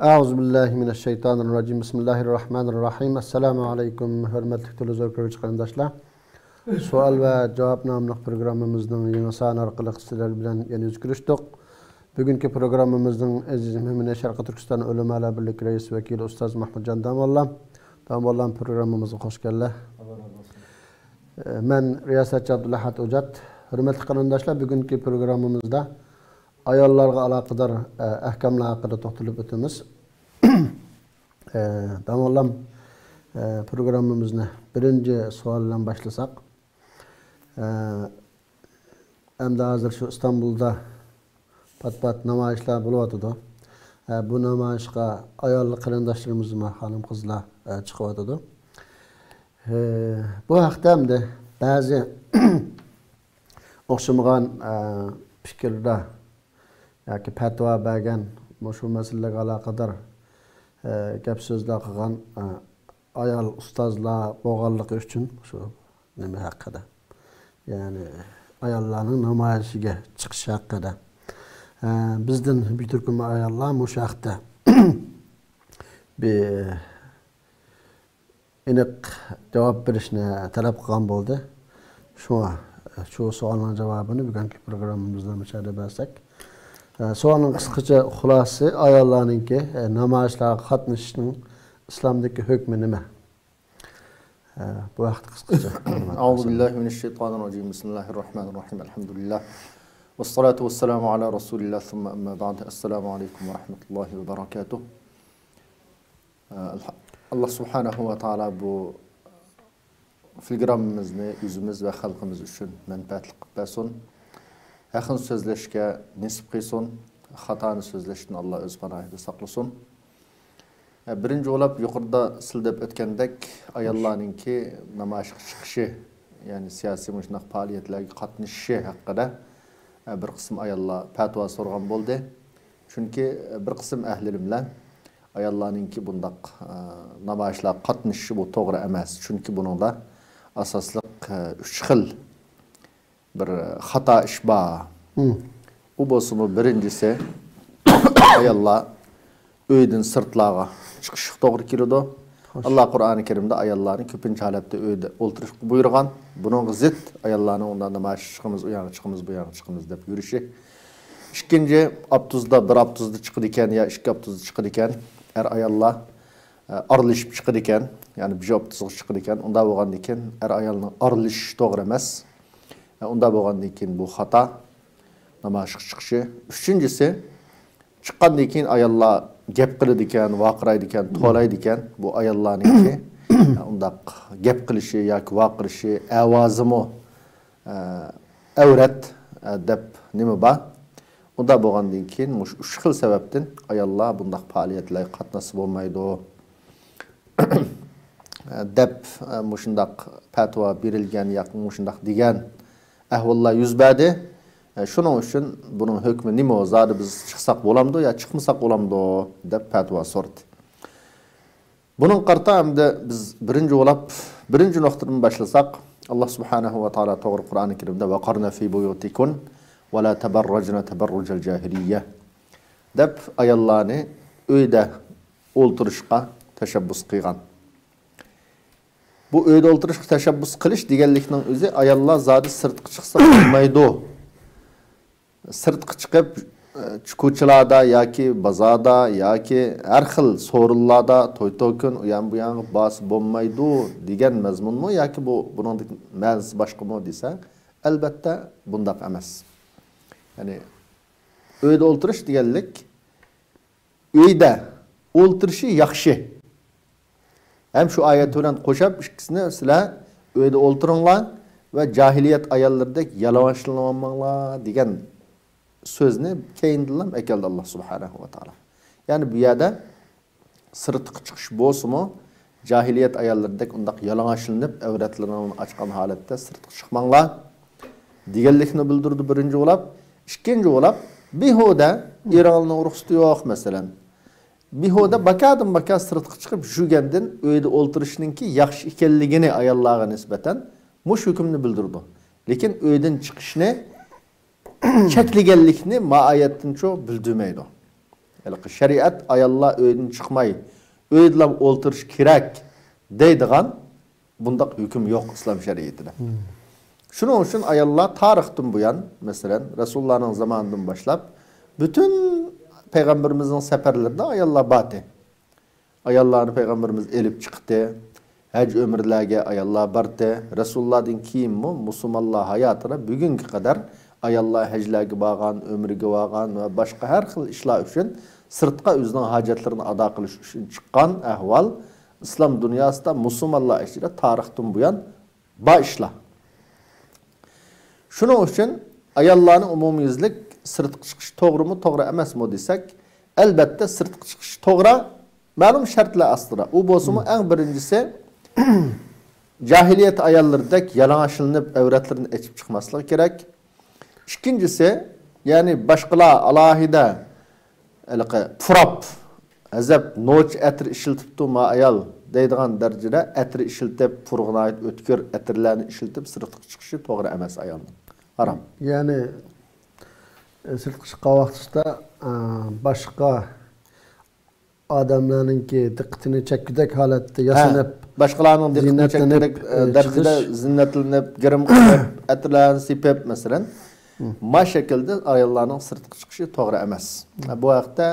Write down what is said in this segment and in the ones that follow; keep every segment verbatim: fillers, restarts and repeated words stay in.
أعوذ بالله من الشيطان الرجيم. بسم الله الرحمن الرحيم. السلام عليكم، ھۆرمەتلىك تېلېۋىزور كۆرگۈچى قېرىنداشلار. سوئال ۋە جاۋاب ناملىق پروگراممىمىزنىڭ يېڭى سانى ئارقىلىق سىلەر بىلەن يەنە يۈز كۆرۈشتۇق. بۈگۈنكى پروگراممىمىزنىڭ ئەزىز مېھمىنى شەرقىي تۈركىستان ئۆلىمالار بىرلىكى رەئىس ۋەكىلى ئۇستاز مەھمۇتجان داموللام. داموللام، پروگراممىمىزغا خوش كەلدىلەر. مەن رىياسەتچى ئابدۇلئەھەد ئوجات. ھۆرمەتلىك قېرىنداشلار، بۈگۈنكى پروگراممىمىزدا ئاياللارغا ئالاقىدار، ئە، ئەھكاملار ھەققىدە توختىلىپ ئۆتىمىز. ئە، داموللام، ئە، پروگراممىمىزنى بىرىنچى سوئال بىلەن باشلىساق. ئە، ئەمدى ھازىر شۇ ئىستانبۇلدا پات-پات نامايىشلار بولۇۋاتىدۇ. ئە، بۇ نامايىشقا ئاياللىق قېرىنداشلىرىمىزمۇ، خانىم-قىزلار، ئە، چىقىۋاتىدۇ. ئە، بۇ ھەقتە ئەمدى بەزى ئوخشىمىغان، ئە، پىكىردە ياكى پەتىۋا بەرگەن، مۇشۇ مەسىلىلەرگە ئالاقىدار، ئە، گەپ سۆزلەر قىلغان، ئە، ئايال ئۇستازلار بولغانلىقى ئۈچۈن شۇ نېمە ھەققىدە، يەنى ئاياللارنىڭ نامايىشىگە چىقىشى ھەققىدە، ئە، بىزدىن بىر تۈركۈم ئاياللار مۇشۇ ھەقتە بىر ئېنىق جاۋاب بېرىشنى تەلەپ قىلغان بولدى. شۇڭا، شۇ سوئالنىڭ جاۋابىنى بۈگۈنكى پروگراممىمىزدا مۇشۇ يەردە بەرسەك. سوئالنىڭ قىسقىچە خۇلاسىسى، ئاياللارنىڭكى نامايىشلارغا قاتنىشىشنىڭ ئىسلامدىكى ھۆكمى نېمە؟ بۇ ھەقتە قىسقىچە مەلۇمات بەرسەڭ. أعوذ بالله من الشيطان الرجيم. بسم الله الرحمن الرحيم. الحمد لله. والصلاة والسلام على رسول الله. ثم أما بعد. السلام عليكم ورحمة الله وبركاته. ئاللا سۇبھانەھۇ ۋە تائالا بۇ فىلگراممىزنى ئۆزىمىز ۋە خەلقىمىز ئۈچۈن مەنپەئەتلىك قىلىپ بەرسۇن. ھەقنى سۆزلەشكە نېسىپ قىلسۇن. خاتانى سۆزلەشتىن ئاللا ئۆز پاناھىدا ساقلىسۇن. بىرىنچى بولۇپ، يۇقىرىدا سىلە دەپ ئۆتكەندەك، ئاياللارنىڭكى نامايىشقا چىقىشى، يەنى سىياسىي مۇشۇنداق پائالىيەتلەرگە قاتنىشىشى ھەققىدە بىر قىسىم ئاياللار پەتىۋا سورىغان بولدى. چۈنكى بىر قىسىم ئەھلى ئىلىملەر ئاياللارنىڭكى بۇنداق، ئە، نامايىشلارغا قاتنىشىشى بۇ توغرا ئەمەس. چۈنكى بۇنىڭدا ئاساسلىق، ئە، ئۈچ خىل بىر خاتا ئىش بار. ئۇ بولسىمۇ بىرىنچىسى، ئاياللار ئۆيدىن سىرتلارغا چىقىشقا توغرا كېلىدۇ. ئاللا قۇرئانى كەرىمدە ئاياللارنى كۆپىنچە ھالەتتە ئۆيدە ئولتۇرۇشقا بۇيرۇغان. بۇنىڭغا زىت ئاياللارنى ئۇنداق نامايىشقا چىقىمىز، ئۇ ياققا چىقىمىز، بۇ ياققا چىقىمىز دەپ يۈرۈشى. ئىككىنچى، ئاپتوبۇستا، بىر ئاپتوبۇستا چىقىدىكەن يا ئىككى ئاپتوبۇستا چىقىدىكەن، ئەر ئاياللار، ئە، ئارىلىشىپ چىقىدىكەن، يەنى بىر ئاپتوبۇسقا چىقىدىكەن. ئۇنداق بولغاندىن كېيىن ئەر ئايالنىڭ ئارىلىشىشى توغرا ئەمەس. ئە، ئۇنداق بولغاندىن كېيىن بۇ خاتا، نامايىشقا چىقىشى. ئۈچىنچىسى، چىققاندىن كېيىن ئاياللار گەپ قىلىدىكەن، ۋارقىرايدىكەن، توۋلايدىكەن. بۇ ئاياللارنىڭكى ئۇنداق گەپ قىلىشى ياكى ۋارقىرىشى، ئاۋازىمۇ، ئە، ئەۋرەت، ئە، دەپ نېمە بار؟ ئۇنداق بولغاندىن كېيىن مۇشۇ ئۈچ خىل سەۋەبتىن ئاياللار بۇنداق پائالىيەتلەرگە قاتناشسا بولمايدۇ، دەپ، ئە، مۇشۇنداق پەتىۋا بېرىلگەن ياكى مۇشۇنداق دېگەن ئەھۋاللار يۈز بەردى. ئە، شۇنىڭ ئۈچۈن بۇنىڭ ھۆكمى نېمە؟ زادى بىز چىقساق بولامدۇ يا چىقمىساق بولامدۇ؟ دەپ پەتىۋا سورىدى. بۇنىڭغا قارىتا ئەمدى بىز بىرىنچى بولاپ، بىرىنچى نۇقتىدىن باشلىساق، ئاللا سۇبھانەھۇ ۋە تائالا توغرا قۇرئانى كەرىمدە، «ۋەقارنە فى بۇيۇتىكۇن ۋە لا تەبەررەجنە تەبەررۇجەل جاھىلىيە» دەپ، ئاياللارنى ئۆيدە ئولتۇرۇشقا تەشەببۇس قىلغان. بۇ ئۆيدە ئولتۇرۇشقا تەشەببۇس قىلىش دېگەنلىكنىڭ ئۆزى، ئاياللار زادى سىرتقا چىقسا بولمايدۇ. سىرتقا چىقىپ، ئە، كوچىلاردا ياكى بازاردا ياكى ھەر خىل سورۇنلاردا توي-توكۇن، ئۇيان-بۇيانغا بارسا بولمايدۇ دېگەن مەزمۇنمۇ ياكى بۇ، بۇنىڭدىكى مەنىسى باشقىمۇ دېسەڭ، ئەلبەتتە بۇنداق ئەمەس. يەنى ئۆيدە ئولتۇرۇش دېگەنلىك، ئۆيدە ئولتۇرۇشى ياخشى. ھەم شۇ ئايەت بىلەن قوشاپ ئىككىسىنى، «سىلەر ئۆيدە ئولتۇرۇڭلار ۋە جاھىلىيەت ئاياللىرىدەك يالىڭاچلىنىۋالماڭلار» دېگەن سۆزنى كەينىدىنلا ئەكەلدى ئاللا سۇبھانەھۇ ۋە تائالا. يەنى بۇ يەردە سىرتقا چىقىش بولسىمۇ، جاھىلىيەت ئاياللىرىدەك ئۇنداق يالىڭاچلىنىپ، ئەۋرەتلىرىڭلارنى ئاچقان ھالەتتە سىرتقا چىقماڭلار دېگەنلىكنى بىلدۈرىدۇ بىرىنچى بولاپ. ئىككىنچى بولاپ، بىھۇدە، ئېرىڭلارنىڭ رۇخسىتى يوق، مەسىلەن، بىھۇدە باكادىن باكا سىرتقا چىقىپ يۈرگەندىن ئۆيدە ئولتۇرۇشنىڭكى ياخشى ئىكەنلىكىنى ئاياللارغا نىسبەتەن مۇشۇ ھۆكۈمنى بىلدۈرىدۇ. لېكىن ئۆيدىن چىقىشنى چەكلىگەنلىكنى ما ئايەتتىنچۇ بىلدۈرمەيدۇ. ھېلىقى شەرىئەت ئاياللار ئۆيدىن چىقماي، ئۆيدىلا ئولتۇرۇش كېرەك دەيدىغان بۇنداق ھۆكۈم يوق ئىسلام شەرىئىتىدە. شۇنىڭ ئۈچۈن ئاياللار تارىختىن بۇيان، مەسىلەن، رەسۇلۇللانىڭ زامانىدىن باشلاپ، پۈتۈن پەيغەمبىرىمىزنىڭ سەپەرلىرىدە ئاياللار باردى. ئاياللارنى پەيغەمبىرىمىز ئېلىپ چىقتى، ھەج ئۆمرىلەرگە ئاياللار باردى. رەسۇلۇللادىن كېيىنمۇ مۇسۇلمانلار ھاياتىدا بۈگۈنگە قەدەر ئاياللار ھەجلەرگە بارغان، ئۆمرىگە بارغان ۋە باشقا ھەر خىل ئىشلار ئۈچۈن، سىرتقا ئۆزىنىڭ ھاجەتلىرىنى ئادا قىلىش ئۈچۈن چىققان ئەھۋال ئىسلام دۇنياسىدا مۇسۇلمانلار ئىچىدە تارىختىن بۇيان بار ئىشلار. شۇنىڭ ئۈچۈن ئاياللارنى ئومۇميۈزلۈك سىرتقا چىقىش توغرىمۇ، توغرا ئەمەسمۇ دېسەك، ئەلبەتتە سىرتقا چىقىش توغرا، مەلۇم شەرتلەر ئاستىدا. ئۇ بولسىمۇ ئەڭ بىرىنچىسى، جاھىلىيەت ئاياللىرىدەك يالىڭاچلىنىپ، ئەۋرەتلىرىنى ئېچىپ چىقماسلىقى كېرەك. ئىككىنچىسى، يەنى باشقىلار ئالاھىدە ھېلىقى پۇراپ، ئەزەپ، نوچى ئەتىرى ئىشلىتىپتۇ ما ئايال دەيدىغان دەرىجىدە ئەتىرى ئىشلىتىپ، پۇرىقى ناھايىتى ئۆتكۈر ئەتىرلەرنى ئىشلىتىپ سىرتقا چىقىشى توغرا ئەمەس ئايالنىڭ. ھارام. يەنى، ئە، سىرتقا چىققان ۋاقتىسىدا، ئە، باشقا ئادەملەرنىڭكى دىققىتىنى چەككۈدەك ھالەتتە ھە، ياسىنىپ، باشقىلارنىڭ دىققىتىنى زىننەتلىنىپ، چەككۈدەك، ئە، ئە، دەرىجىدە چىقىش. زىننەتلىنىپ، گىرىم قىلىپ، ئەتىرلەرنى سېپىپ، مەسىلەن، ما شەكىلدە ئاياللارنىڭ سىرتقا چىقىشى توغرا ئەمەس. بۇ ھەقتە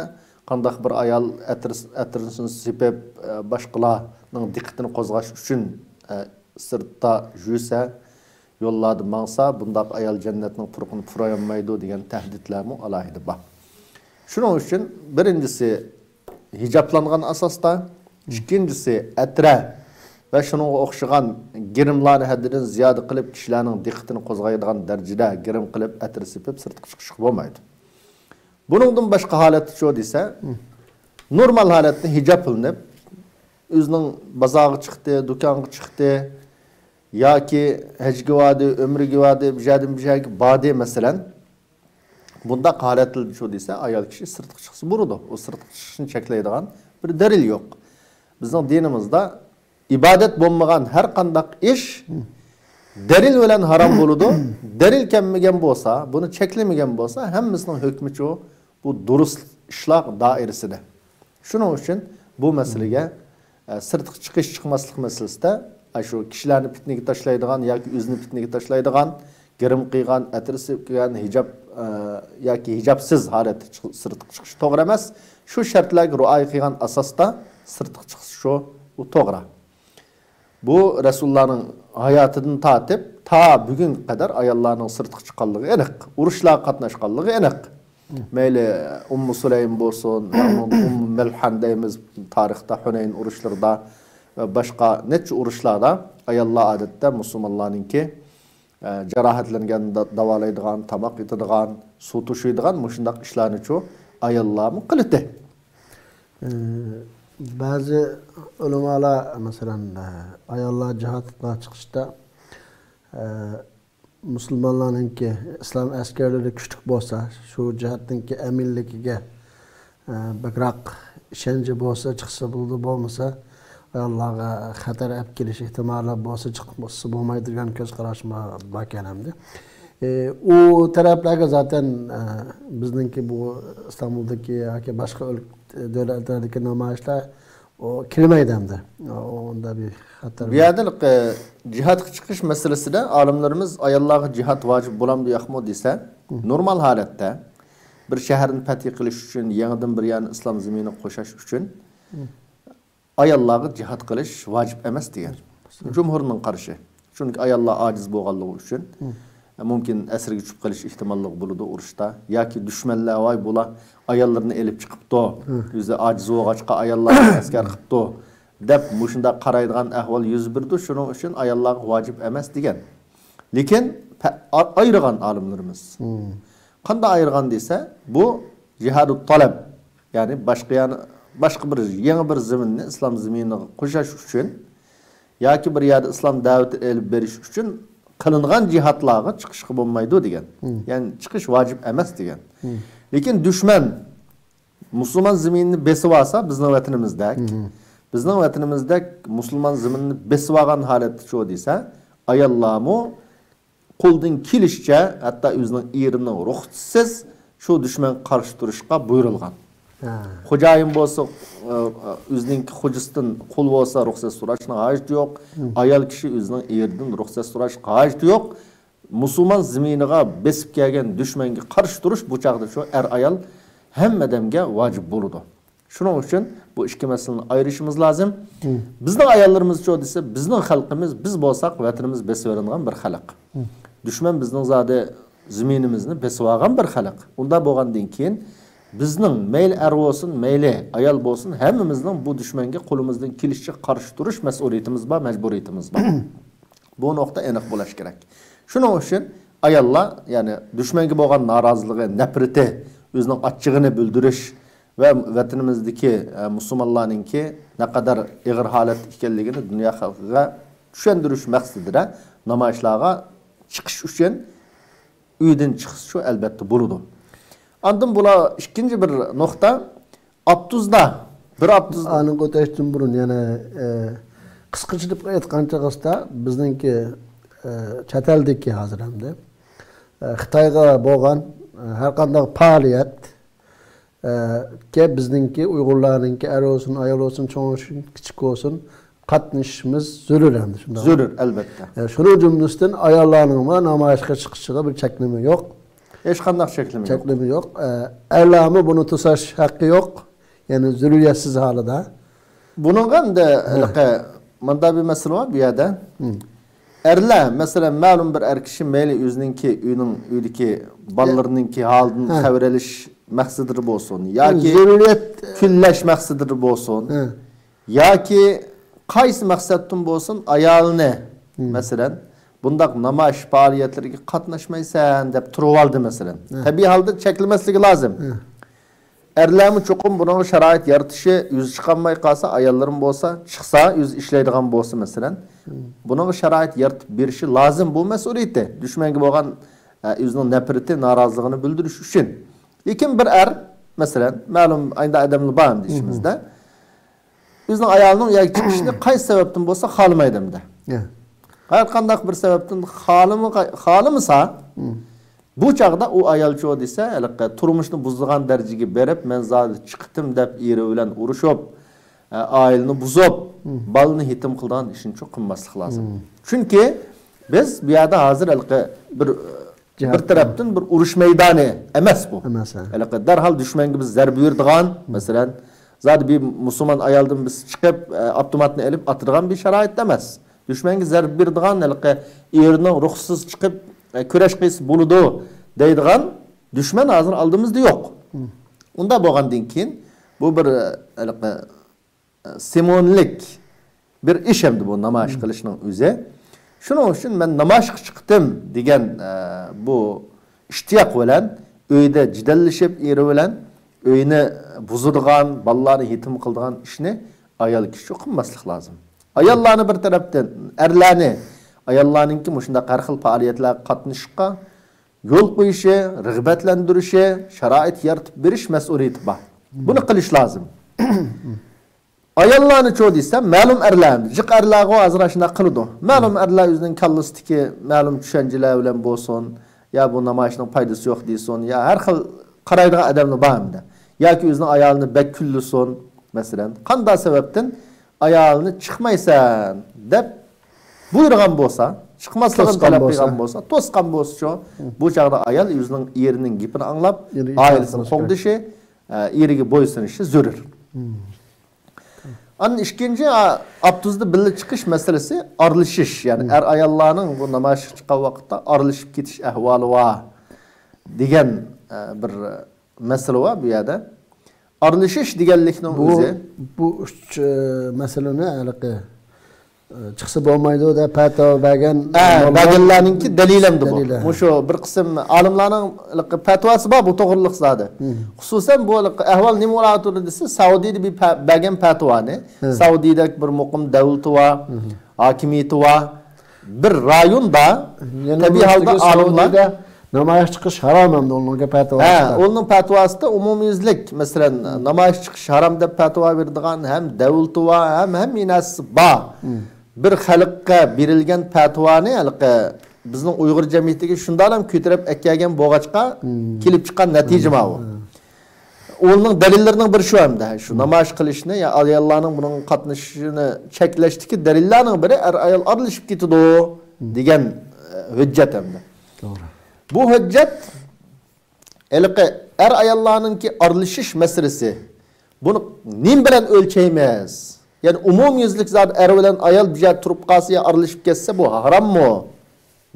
قانداق بىر ئايال ئەتىر، ئەتىرسىنى سېپىپ، ئە، باشقىلارنىڭ دىققىتىنى قوزغاش ئۈچۈن، ئە، سىرتتا يۈرسە، يوللاردا ماڭسا، بۇنداق ئايال جەننەتنىڭ پۇرىقىنى پۇرايالمايدۇ دېگەن تەھدىتلەرمۇ ئالاھىدە بار. شۇنىڭ ئۈچۈن بىرىنچىسى ھىجابلانغان ئاساستا، ئىككىنچىسى ئەترە ۋە شۇنىڭغا ئوخشىغان گىرىملارنى ھەددىدىن زىيادە قىلىپ، كىشىلەرنىڭ دىققىتىنى قوزغايدىغان دەرىجىدە گىرىم قىلىپ، ئەتىر سېپىپ سىرتقا چىقىشقا بولمايدۇ. بۇنىڭدىن باشقا ھالەتتىچۇ دېسە، نورمال ھالەتتە ھىجابلىنىپ، ئۆزىنىڭ بازارغا چىقتى، دۇكانغا چىقتى ياكى ھەجگە باردى، ئۆمرىگە باردى، بۇ يەردىن بۇ يەرگە باردى، مەسىلەن. بۇنداق ھالەتتىچۇ دېسە، ئايال كىشى سىرتقا چىقسا بولىدۇ. ئۇ سىرتقا چىقىشنى چەكلەيدىغان بىر دەلىل يوق. بىزنىڭ دىنىمىزدا ئىبادەت بولمىغان ھەر قانداق ئىش دەلىل بىلەن ھارام بولىدۇ. دەلىل كەلمىگەن بولسا، بۇنى چەكلىمىگەن بولسا، ھەممىسىنىڭ ھۆكمىچۇ بۇ دۇرۇس ئىشلار دائىرىسىدە. شۇنىڭ ئۈچۈن بۇ مەسىلىگە، ئە، سىرتقا چىقىش، چىقماسلىق مەسىلىسىدە، ئە، شۇ كىشىلەرنى پىتنىگە تاشلايدىغان ياكى ئۆزىنى پىتنىگە تاشلايدىغان، گىرىم قىلغان، ئەتىر سېپىپ كىيگەن، ھىجاب، ئە، ياكى ھىجابسىز ھالەتتە چىق-، سىرتقا چىقىش توغرا ئەمەس. شۇ شەرتلەرگە رىئايە قىلغان ئاساستا سىرتقا چىقىش شۇ، ئۇ توغرا. بۇ رەسۇلۇللانىڭ ھاياتىدىن تارتىپ تا بۈگۈنگە قەدەر ئاياللارنىڭ سىرتقا چىققانلىقى ئېنىق، ئۇرۇشلارغا قاتناشقانلىقى ئېنىق. مەيلى ئۇممۇ سۇلەيم بولسۇن، يەنى ئۇممۇ مەلھەن دەيمىز، تارىختا ھۈنەين ئۇرۇشلىرىدا ۋە باشقا نەچچە ئۇرۇشلاردا ئاياللار ئادەتتە مۇسۇلمانلارنىڭكى، ئە، جاراھەتلەنگەندە داۋالايدىغان، تاماق ئېتىدىغان، سۇ توشۇيدىغان مۇشۇنداق ئىشلارنىچۇ ئاياللارمۇ قىلىتتى. ئى، بەزى ئۆلىمالار، مەسىلەن، ئاياللار جىھادقا چىقىشتا، ئى، مۇسۇلمانلارنىڭكى ئىسلام ئەسكەرلىرى كۈچلۈك بولسا، شۇ جىھادنىڭكى ئەمىنلىكىگە، ئى، بەكرەك ئىشەنچى بولسا، چىقسا بولىدۇ، بولمىسا، ئاياللارغا خەتەر ئەپ كېلىش ئېھتىمالى بولسا، چىقمىسا بولمايدۇ دېگەن كۆز قاراشمۇ باركەن ئەمدى. ئى، ئۇ تەرەپلەرگە زاتەن، ئە، بىزنىڭكى بۇ ئىستانبۇلدىكى ياكى باشقا ئۆلك-، دۆلەتلەردىكى نامايىشلار ئۇ كىرمەيدۇ ئەمدى. ئۇ، ئۇندا بىر خەتەر بۇ بار. يەردە، ئە، جىھادقا چىقىش مەسىلىسىدە ئالىملىرىمىز ئاياللارغا جىھاد ۋاجىپ بولامدۇ ياقمۇ دېسە، نورمال ھالەتتە بىر شەھەرنى پەتھى قىلىش ئۈچۈن، يېڭىدىن بىر يەرنى ئىسلام زېمىنىغا قوشاش ئۈچۈن ئاياللارغا جىھاد قىلىش ۋاجىپ ئەمەس دېگەن. جۇمھۇرنىڭ قارىشى. چۈنكى ئاياللار ئاجىز بولغانلىقى ئۈچۈن، مۇمكىن ئەسىرگە چۈشۈپ قېلىش ئېھتىماللىقى بولىدۇ ئۇرۇشتا. ياكى دۈشمەنلەر، ۋاي بۇلار ئاياللىرىنى ئېلىپ چىقىپتۇ، ئۆزى ئاجىز بولغاچقا ئاياللارنى ئەسكەر قىپتۇ، دەپ مۇشۇنداق قارايدىغان ئەھۋال يۈز بېرىدۇ. شۇنىڭ ئۈچۈن ئاياللارغا ۋاجىپ ئەمەس دېگەن. لېكىن پە-، ئا-، ئايرىغان ئالىملىرىمىز. قانداق ئايرىغان دېسە، بۇ جىھادۇت تالەب، يەنى باشقا يەرنى، باشقا بىر يېڭى بىر زېمىننى ئىسلام زېمىنىغا قوشاش ئۈچۈن ياكى بىر يەردە ئىسلام دەۋىتى ئېلىپ بېرىش ئۈچۈن قىلىنغان جىھادلارغا چىقىشقا بولمايدۇ دېگەن. يەنى چىقىش ۋاجىپ ئەمەس دېگەن. لېكىن دۈشمەن مۇسۇلمان زېمىننى بېسىۋالسا، بىزنىڭ ۋەتىنىمىزدەك، بىزنىڭ ۋەتىنىمىزدەك مۇسۇلمان زېمىننى بېسىۋالغان ھالەتتىچۇ دېسە، ئاياللارمۇ قولدىن كېلىشىچە، ھەتتا ئۆزىنىڭ ئېرىنىڭ رۇخسىتىسىز شۇ دۈشمەنگە قارشى تۇرۇشقا بۇيرۇلغان. خوجايىن بولسا، ئۆزىنىڭ خوجىسىدىن، قۇل بولسا رۇخسەت سوراشنىڭ ھاجىتى يوق. ئايال كىشى ئۆزىنىڭ ئېرىدىن رۇخسەت سوراشنىڭ ھاجىتى يوق. مۇسۇلمان زېمىنىغا بېسىپ كەلگەن دۈشمەنگە قارشى تۇرۇش بۇ چاغدا شۇ ئەر-ئايال ھەممە ئادەمگە ۋاجىپ بولىدۇ. شۇنىڭ ئۈچۈن بۇ ئىككى مەسىلىنى ئايرىشىمىز لازىم. بىزنىڭ ئاياللىرىمىزچۇ دېسە، بىزنىڭ خەلقىمىز، بىز بولساق ۋەتىنىمىز بېسىۋېلىنغان بىر خەلق. دۈشمەن بىزنىڭ زادى زېمىنىمىزنى بېسىۋالغان بىر خەلق. ئۇنداق بولغاندىن كېيىن بىزنىڭ مەيلى ئەر بولسۇن، مەيلى ئايال بولسۇن، ھەممىمىزنىڭ بۇ دۈشمەنگە قولىمىزدىن كېلىشىچە قارشى تۇرۇش مەسئۇلىيىتىمىز بار، مەجبۇرىيىتىمىز بار. بۇ نۇقتا ئېنىق بولۇش كېرەك. شۇنىڭ ئۈچۈن ئاياللار، يەنى دۈشمەنگە بولغان نارازىلىقى، نەپرىتى، ئۆزىنىڭ ئاچچىقىنى بىلدۈرۈش ۋە ۋەتىنىمىزدىكى، ئە، مۇسۇلمانلارنىڭكى نەقەدەر ئېغىر ھالەتتە ئىكەنلىكىنى دۇنيا خەلقىگە چۈشەندۈرۈش مەقسىتىدە نامايىشلارغا چىقىش ئۈچۈن ئۆيدىن چىقسا شۇ ئەلۋەتتە بولىدۇ. ئاندىن بۇلار ئىككىنچى بىر نۇقتا، ئاپتوبۇستا، بىر ئاپتوبۇستا. ئانى كۆتۈرۈشتىن بۇرۇن يەنە، ئە، قىسقىچە دەپ ئېيتقان چاغدا بىزنىڭكى، ئە، چەت ئەلدىكى ھازىر ئەمدى، ئە، خىتايغا بولغان، ئە، ھەر قانداق پائالىيەت، ئە، كە بىزنىڭكى ئۇيغۇرلارنىڭكى ئەر بولسۇن، ئايال بولسۇن، چوڭ بولسۇن، كىچىك بولسۇن، قاتنىشىشىمىز زۆرۈر ئەمدى، شۇنداق. زۆرۈر، ئەلۋەتتە. ئە، شۇنىڭ جۈملىسىدىن ئاياللارنىڭمۇ نامايىشقا چىقىشىغا بىر چەكلىمە يوق. ھېچقانداق چەكلىمە يوق. چەكلىمە يوق. ئە، ئەرلەرمۇ بۇنى توساش ھەققى يوق. يەنى زۆرۈرىيەتسىز ھالىدا. بۇنىڭغا ئەمدى ھە. ھېلىقى مۇنداق بىر مەسىلە بار بۇ يەردە. ھىم. ئەرلەر، مەسىلەن، مەلۇم بىر ئەر كىشى مەيلى ئۆزىنىڭكى ئۆيىنىڭ، ئۆيدىكى بالىلىرىنىڭكى ھالىدىن ھە. خەۋەر ئېلىش مەقسىتىدە بولسۇن، ياكى زۆرۈرىيەت كۈنلەش مەقسىتىدە بولسۇن، ھە. ياكى قايسى مەقسەتتىن بولسۇن، ئايالىنى، ھىم. مەسىلەن، بۇنداق نامايىش پائالىيەتلىرىگە قاتناشمايسەن دەپ تۇرۇۋالدى، مەسىلەن. ھە. تەبىئىي ھالدا چەكلىمەسلىكى لازىم. ھە. ئەرلەرمۇ چوقۇم بۇنىڭغا شارائىت يارىتىشى، ئۆزى چىقالماي قالسا، ئاياللىرىمۇ بولسا، چىقسا، ئۆزى ئىشلەيدىغان بولسا، مەسىلەن، بۇنىڭغا شارائىت يارىتىپ بېرىشى لازىم، بۇ مەسئۇلىيىتى. دۈشمەنگە بولغان، ئە، ئۆزىنىڭ نەپرىتى، نارازىلىقىنى بىلدۈرۈش ئۈچۈن. لېكىن بىر ئەر، مەسىلەن، مەلۇم ئايدا ئادەملەر بار ئەمدى ئىچىمىزدە. ئۆزىنىڭ ئايالىنىڭ ياكى چىقىشىنى قايسى سەۋەبتىن بولسا خالىمايدۇ ئەمدى. يا. ھەر قانداق بىر سەۋەبتىن خالىمىغا-، خالىمىسا، بۇ چاغدا ئۇ ئايالچۇ دېسە، ھېلىقى تۇرمۇشنى بۇزىدىغان دەرىجىگە بېرىپ، مەن زادى چىقتىم دەپ ئېرى بىلەن ئۇرۇشۇپ، ئە، ئائىلىنى بۇزۇپ، بالىنى يېتىم قىلىدىغان ئىشنىچۇ قىلماسلىق لازىم. چۈنكى بىز بۇ يەردە ھازىر ھېلىقى بىر، بىر تەرەپتىن بىر ئۇرۇش مەيدانى ئەمەس بۇ. ئەمەس، ھە. ھېلىقى دەرھال دۈشمەنگە بىز زەربە بېرىدىغان، مەسىلەن، زادى بىر مۇسۇلمان ئايالدىن بىز چىقىپ، ئە، ئاپتوماتنى ئېلىپ ئاتىدىغان بىر شارائىتتا ئەمەس. دۈشمەنگە زەربە بېرىدىغان، ھېلىقى ئېرىنىڭ رۇخسىتىسىز چىقىپ، ئە، كۈرەش قىلسا بولىدۇ دەيدىغان دۈشمەن ھازىر ئالدىمىزدا يوق. ئۇنداق بولغاندىن كېيىن بۇ بىر، ئە، ھېلىقى، ئە، سىمۋولىك بىر ئىش ئەمدى بۇ نامايىش قىلىشنىڭ ئۆزى. شۇنىڭ ئۈچۈن مەن نامايىشقا چىقتىم دېگەن، ئە، بۇ ئىشتىياق بىلەن ئۆيدە جېدەللىشىپ ئېرى بىلەن ئۆينى بۇزىدىغان، بالىلارنى يېتىم قىلىدىغان ئىشنى ئايال كىشى قىلماسلىق لازىم. ئاياللارنى بىر تەرەپتىن، ئەرلەرنى، ئاياللارنىڭكى مۇشۇنداق ھەر خىل پائالىيەتلەرگە قاتنىشىشقا يول قويۇشى، رىغبەتلەندۈرۈشى، شارائىت يارىتىپ بېرىش مەسئۇلىيىتى بار. بۇنى قىلىش لازىم. ئاياللارنىچۇ دېسەم، مەلۇم ئەرلەر، جىق ئەرلەرغۇ ھازىر ئاشۇنداق قىلىدۇ. مەلۇم ئەرلەر ئۆزىنىڭ كاللىسىدىكى مەلۇم چۈشەنچىلەر بىلەن بولسۇن، يا بۇ نامايىشنىڭ پايدىسى يوق دېسۇن، يا ھەر خىل قارايدىغان ئادەملەر بار ئەمدى. ياكى ئۆزىنىڭ ئايالىنى بەك كۈنلىسۇن، مەسىلەن. قانداق سەۋەبتىن ئايالىنى چىقمايسەن دەپ بۇيرۇغان بولسا، چىقماسلىقىنى توسقان تەلەپ بولسا. قىلغان بولسا، توسقان بولسىچۇ، بۇ چاغدا ئايال ئۆزىنىڭ ئېرىنىڭ گېپىنى ئاڭلاپ، ئېرىگە ئائىلىسىنى ئىتائەت قىلىش قوغدىشى، ئە، ئېرىگە بويسۇنۇشى زۆرۈر. ئاندىن ئىككىنچى، ئا-، ئاپتوبۇستا بىللە چىقىش مەسىلىسى، ئارىلىشىش. يەنى ئەر-ئاياللارنىڭ بۇ نامايىشقا چىققان ۋاقىتتا ئارىلىشىپ كېتىش ئەھۋالى بار دېگەن، ئە، بىر مەسىلە بار بۇ يەردە. ئارىلىشىش دېگەنلىكنىڭ بۇ، ئۆزى بۇ ئۈچ، ئە، مەسىلىنى ھېلىقى، ئە، چىقسا بولمايدۇ دەپ پەتىۋا بەرگەن، ئە، موللا بەرگەنلەرنىڭكى دەلىلى ئەمدى بۇ. دەلىلى. مۇشۇ بىر قىسىم ئالىملارنىڭ ھېلىقى پەتىۋاسى بار بۇ توغرىلىق زادى. خۇسۇسەن بۇ ھېلىقى ئەھۋال نېمە بولۇۋاتىدۇ دېسە، سەئۇدىدە بىر پە-، بەرگەن پەتىۋانى. سەئۇدىدەك بىر مۇقىم دۆلىتى بار، ھاكىمىيىتى بار. بىر رايوندا يەنە تەبىئىي ھالدا ئالىملار سەئۇدىدە نامايىش چىقىش ھارام ئەمدى ئۇنىڭ پەتىۋاسىدا. ھە، ئۇنىڭ پەتىۋاسىدا ئومۇميۈزلۈك، مەسىلەن، نامايىش چىقىش ھارام دەپ پەتىۋا بېرىدىغان ھەم دۆلىتى بار، ھەم ھەممە نەرسىسى بار. بىر خەلققە بېرىلگەن پەتىۋانى ھېلىقى بىزنىڭ ئۇيغۇر جەمئىيىتىگە شۇنداقلا كۆتۈرۈپ ئەكەلگەن بولغاچقا، كېلىپ چىققان نەتىجە ماۋۇ. ئۇنىڭ دەلىللىرىنىڭ بىرى شۇ ھەمدە. شۇ نامايىش قىلىشنى، يا ئاياللارنىڭ بۇنىڭغا قاتنىشىشىنى چەكلەشتىكى دەلىللەرنىڭ بىرى ئەر-ئايال ئارىلىشىپ كېتىدۇ دېگەن، ئە، ھۆججەت ھەمدە. توغرا. بۇ ھۆججەت ھېلىقى ئەر-ئاياللارنىڭكى ئارىلىشىش مەسىلىسى. بۇنى نېمە بىلەن ئۆلچەيمىز؟ يەنى ئومۇميۈزلۈك زادى ئەر بىلەن ئايال بىر يەردە تۇرۇپ قالسا يا ئارىلىشىپ كەتسە بۇ ھاراممۇ؟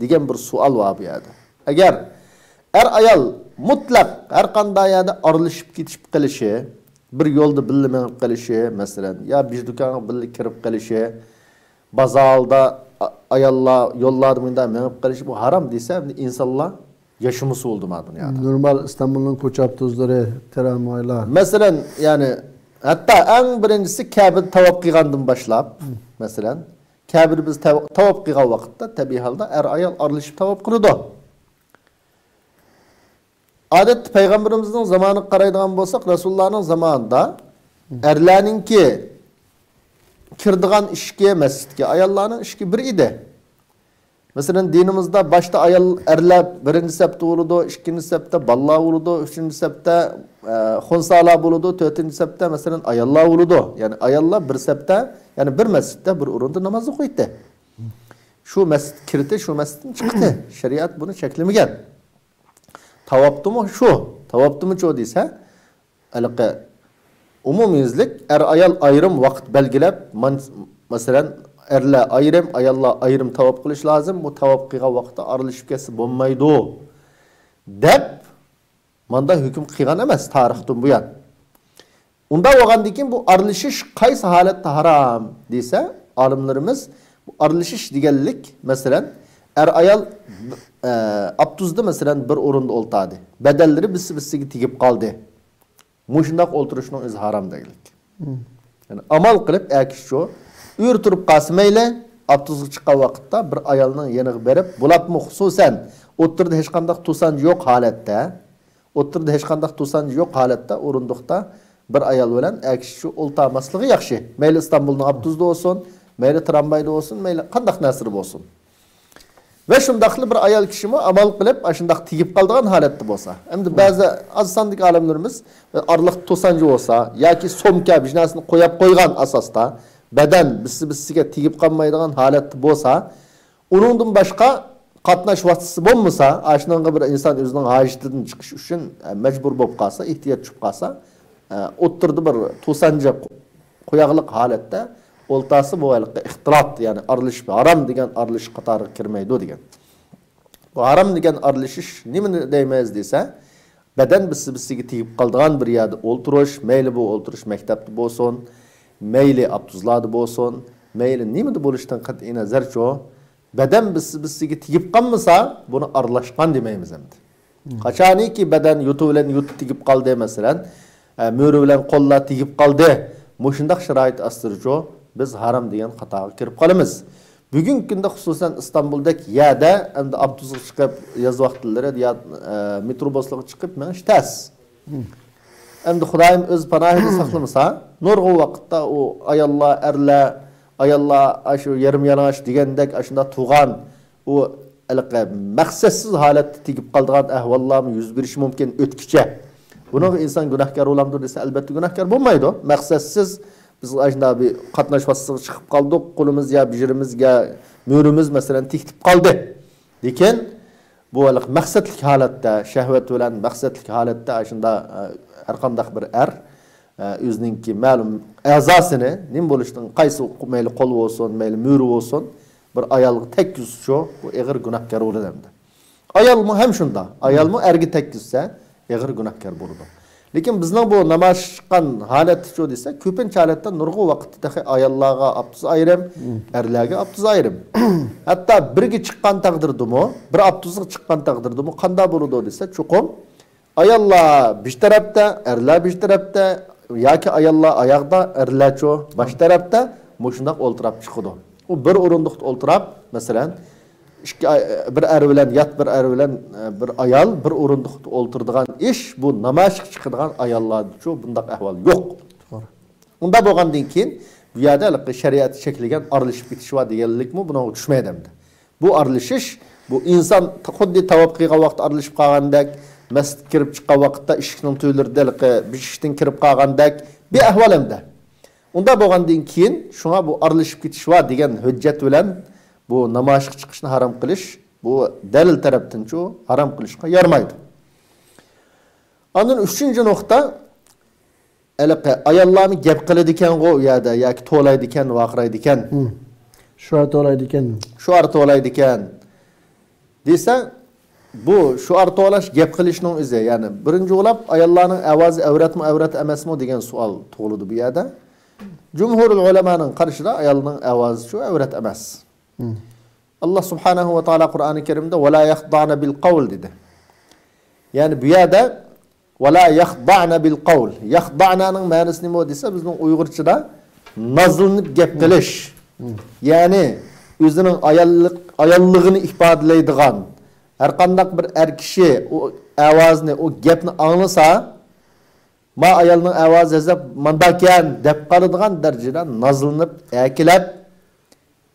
دېگەن بىر سوئال بار بۇ يەردە. ئەگەر ئەر-ئايال مۇتلەق ھەر قانداق يەردە ئارىلىشىپ كېتىشىپ قېلىشى، بىر يولدا بىللە مېڭىپ قېلىشى، مەسىلەن، يا بىر دۇكانغا بىللە كىرىپ قېلىشى، بازاردا ئا-، ئاياللار يوللاردا مۇنداق مېڭىپ قېلىشى، بۇ ھارام دېسە، ئەمدى ئىنسانلار ياشىمىسا بولدى ما دۇنيادا. نورمال ئىستانبۇلنىڭ كوچا ئاپتوبۇسلىرى، ترامۋايلار. مەسىلەن، يەنى، ھەتتا ئەڭ بىرىنچىسى كەبىدە تاۋاپ قىلغاندىن باشلاپ، مەسىلەن، كەبىدە بىز تاۋ-، تاۋاپ قىلغان ۋاقىتتا، تەبىئىي ھالدا ئەر-ئايال ئارىلىشىپ تاۋاپ قىلىدۇ. ئادەتتە پەيغەمبىرىمىزنىڭ زامانىغا قارايدىغان بولساق، رەسۇلۇللانىڭ زامانىدا ئەرلەرنىڭكى كىرىدىغان ئىشىكى مەسچىتكە، ئاياللارنىڭ ئىشىكى بىر ئىدى. مەسىلەن، دىنىمىزدا باشتا ئايال، ئەرلەر بىرىنچى سەپتە بولىدۇ، ئىككىنچى سەپتە بالىلار بولىدۇ، ئۈچىنچى سەپتە، ئە، خۇنسالار بولىدۇ، تۆتىنچى سەپتە، مەسىلەن، ئاياللار بولىدۇ. يەنى ئاياللار بىر سەپتە، يەنى بىر مەسچىتتە بىر ئورۇندا ناماز ئوقۇيتتى. شۇ مەسچىتكە كىرىتى، شۇ مەسچىتتىن چىقىتى. شەرىئەت بۇنى چەكلىمىگەن. تاۋاپتىمۇ شۇ، تاۋاپتىمۇچۇ دېسە، ھېلىقى ئومۇميۈزلۈك ئەر-ئايال ئايرىم ۋاقىت بەلگىلەپ، مان-، مەسىلەن، ئەرلەر ئايرىم، ئاياللار ئايرىم تاۋاپ قىلىش لازىم. بۇ تاۋاپ قىلغان ۋاقىتتا ئارىلىشىپ كەتسە بولمايدۇ، دەپ، ماندا ھۆكۈم قىلغان ئەمەس تارىختىن بۇيان. ئۇنداق بولغاندىن كېيىن بۇ ئارىلىشىش قايسى ھالەتتە ھارام دېسە، ئالىملىرىمىز بۇ ئارىلىشىش دېگەنلىك، مەسىلەن، ئەر-ئايال، ئە، ئاپتوبۇستا، مەسىلەن، بىر ئورۇندا ئولتۇردى. بەدەنلىرى بىرسى-بىرسىگە تېگىپ قالدى. مۇشۇنداق ئولتۇرۇشنىڭ ئۆزى ھارام دېگەنلىك. يەنى ئامال قىلىپ ئەكىشچۇ ئۆرە تۇرۇپ قالسا مەيلى، ئاپتوبۇسقا چىققان ۋاقىتتا بىر ئايالنىڭ يېنىغا بېرىپ، بولۇپمۇ خۇسۇسەن ئوتتۇرىدا ھېچقانداق توسانچى يوق ھالەتتە، ئوتتۇرىدا ھېچقانداق توسانچى يوق ھالەتتە ئورۇندۇقتا بىر ئايال بىلەن ئەكىشچۇ ئولتۇرماسلىقى ياخشى. مەيلى ئىستانبۇلنىڭ ئاپتوبۇسىدا بولسۇن، مەيلى ترامۋايدا بولسۇن، مەيلى قانداق نەرسىدە بولسۇن. ۋە شۇنداقلا بىر ئايال كىشىمۇ ئامال قىلىپ ئاشۇنداق تېگىپ قالىدىغان ھالەتتە بولسا. ئەمدى بەزى ئاز ساندىكى ئالىملىرىمىز ئارىلىقتا توسانچى بولسا ياكى سومكا بىر نەرسىنى قويۇپ قويغان ئاساستا بەدەن بىسسە-بىسسىگە تېگىپ قالمايدىغان ھالەتتە بولسا، ئۇنىڭدىن باشقا قاتناش ۋاسىتىسى بولمىسا، ئاشۇنىڭغا بىر ئىنسان ئۆزىنىڭ ھاجىتىدىن چىقىش ئۈچۈن، ئە، مەجبۇر بولۇپ قالسا، ئېھتىياج چۈشۈپ قالسا، ئە، ئوتتۇرىدا بىر توسانچى قوياقلىق ھالەتتە ئولتۇرسا، بۇ ھېلىقى ئىختىلاط، يەنى ئارىلىشىش، ھارام دېگەن ئارىلىشىش قاتارىغا كىرمەيدۇ دېگەن. بۇ ھارام دېگەن ئارىلىشىش نېمىنى دەيمىز دېسە، بەدەن بىسسە-بىسسىگە تېگىپ قالىدىغان بىر يەردە ئولتۇرۇش، مەيلى بۇ ئولتۇرۇش مەكتەپتە بولسۇن، مەيلى ئاپتوبۇسلاردا بولسۇن، مەيلى نېمىدە بولۇشىدىن قەتئىينەزەرچۇ، بەدەن بىسسە-بىسسىگە تېگىپ قالمىسا، بۇنى ئارىلاشقان دېمەيمىز ئەمدى. قاچانكى بەدەن يۇتى بىلەن يۇتى تېگىپ قالدى، مەسىلەن، ئە، مۈرە بىلەن قوللار تېگىپ قالدى، مۇشۇنداق شارائىت ئاستىدىچۇ بىز ھارام دېگەن خاتاغا كىرىپ قالىمىز. بۈگۈنكى كۈندە خۇسۇسەن ئىستانبۇلدەك يەردە ئەمدى ئاپتوبۇسقا چىقىپ، ياز ۋاقىتلىرى يا، ئە، مېتروبۇسلارغا چىقىپ مېڭىش تەس. ئەمدى خۇدايىم ئۆز پاناھىدا ساقلىمىسا، نۇرغۇن ۋاقىتتا ئۇ ئاياللار، ئەرلەر، ئاياللار ئاشۇ يېرىم يالىڭاچ دېگەندەك ئاشۇنداق تۇرغان، ئۇ ھېلىقى مەقسەتسىز ھالەتتە تېگىپ قالىدىغان ئەھۋاللارمۇ يۈز بېرىشى مۇمكىن ئۆتكۈچە. بۇنىڭغا ئىنسان گۇناھكار بولامدۇ دېسە، ئەلبەتتە گۇناھكار بولمايدۇ. مەقسەتسىز بىز ئاشۇنداق بىر قاتناش ۋاسىتىسىغا چىقىپ قالدۇق، قولىمىز يا بېشىمىز يا مۈرىمىز، مەسىلەن، تېگىپ قالدى. لېكىن بۇ ھېلىقى مەقسەتلىك ھالەتتە، شەھۋەت بىلەن مەقسەتلىك ھالەتتە ئاشۇنداق، ئە، ھەرقانداق بىر ئەر، ئە، ئۆزىنىڭكى مەلۇم ئەزاسىنى، نېمە بولۇشتىن، قايسى، مەيلى قول بولسۇن، مەيلى مۆرە بولسۇن، بىر ئايالغا تەگكۈزسىچۇ، بۇ ئېغىر گۇناھكار بولىدۇ ئەمدى. ئايالمۇ ھەم شۇنداق. ئايالمۇ ئەرگە تەگكۈزسە، ئېغىر گۇناھكار بولىدۇ. لېكىن بىزنىڭ بۇ نامايىش چىققان ھالەتتىچۇ دېسە، كۆپىنچە ھالەتتە نۇرغۇن ۋاقىتتا تېخى ئاياللارغا ئاپتوبۇس ئايرىم، ئەرلەرگە ئاپتوبۇس ئايرىم. ھەتتا بىرگە چىققان تەقدىردىمۇ، بىر ئاپتوبۇسقا چىققان تەقدىردىمۇ قانداق بولىدۇ دېسە، چوقۇم ئاياللار بىر تەرەپتە، ئەرلەر بىر تەرەپتە ياكى ئاياللار ئاياغدا، ئەرلەرچۇ باش تەرەپتە مۇشۇنداق ئولتۇراپ چىقىدۇ. ئۇ بىر ئورۇندۇقتا ئولتۇراپ، مەسىلەن، ئىككى ئاي-، بىر ئەر بىلەن، يات بىر ئەر بىلەن، ئە، بىر ئايال بىر ئورۇندۇقتا ئولتۇرىدىغان ئىش، بۇ نامايىشقا چىقىدىغان ئاياللاردىچۇ بۇنداق ئەھۋال يوق. توغرا. ئۇنداق بولغاندىن كېيىن، بۇ يەردە ھېلىقى شەرىئەت چەكلىگەن ئارىلىشىپ كېتىش بار دېگەنلىكمۇ بۇنىڭغا چۈشمەيدۇ ئەمدى. بۇ ئارىلىشىش، بۇ ئىنسان خۇددى تاۋاپ قىلغان ۋاقىت ئارىلىشىپ قالغاندەك، مەسچىتكە كىرىپ چىققان ۋاقىتتا ئىشىكنىڭ تۈۋلىرىدە ھېلىقى بېشىكتىن كىرىپ قالغاندەك بىر ئەھۋال ئەمدى. ئۇنداق بولغاندىن كېيىن، شۇڭا بۇ ئارىلىشىپ كېتىش بار دېگەن ھۆججەت بىلەن بۇ نامايىشقا چىقىشنى ھارام قىلىش، بۇ دەلىل تەرەپتىنچۇ ھارام قىلىشقا يارىمايدۇ. ئاندىن ئۈچىنچى نۇقتا، ھېلىقى ئاياللارمۇ گەپ قىلىدىكەنغۇ ئۇ يەردە ياكى توۋلايدىكەن، ۋارقىرايدىكەن. شوئار توۋلايدىكەن. شوئار توۋلايدىكەن دېسە، بۇ شوئار توۋلاش گەپ قىلىشنىڭ ئۆزى. يەنى بىرىنچى بولۇپ، ئاياللارنىڭ ئاۋازى ئەۋرەتمۇ، ئەۋرەت ئەمەسمۇ دېگەن سوئال تۇغۇلىدۇ بۇ يەردە. جۇمھۇرۇل ئۆلەمانىڭ قارىشىدا ئايالنىڭ ئاۋازى شۇ ئەۋرەت ئەمەس. ئاللا سۇبھانەھۇ ۋە تائالا قۇرئانى كەرىمدە «ۋە لا يەخدەئنە بىل قەۋل» دېدى. يەنى بۇ يەردە «ۋە لا يەخدەئنە بىل قەۋل». يەخدەئنەنىڭ مەنىسى نېمە دېسە، بىزنىڭ ئۇيغۇرچىدا نازلىنىپ گەپ قىلىش. يەنى ئۆزىنىڭ ئاياللىق، ئاياللىقىنى ئىپادىلەيدىغان ھەرقانداق بىر ئەر كىشى ئۇ ئاۋازنى، ئۇ گەپنى ئاڭلىسا، «ما ئايالنىڭ ئاۋازى ھەزەپ مانداكەن» دەپ قالىدىغان دەرىجىدە نازلىنىپ، ئەركىلەپ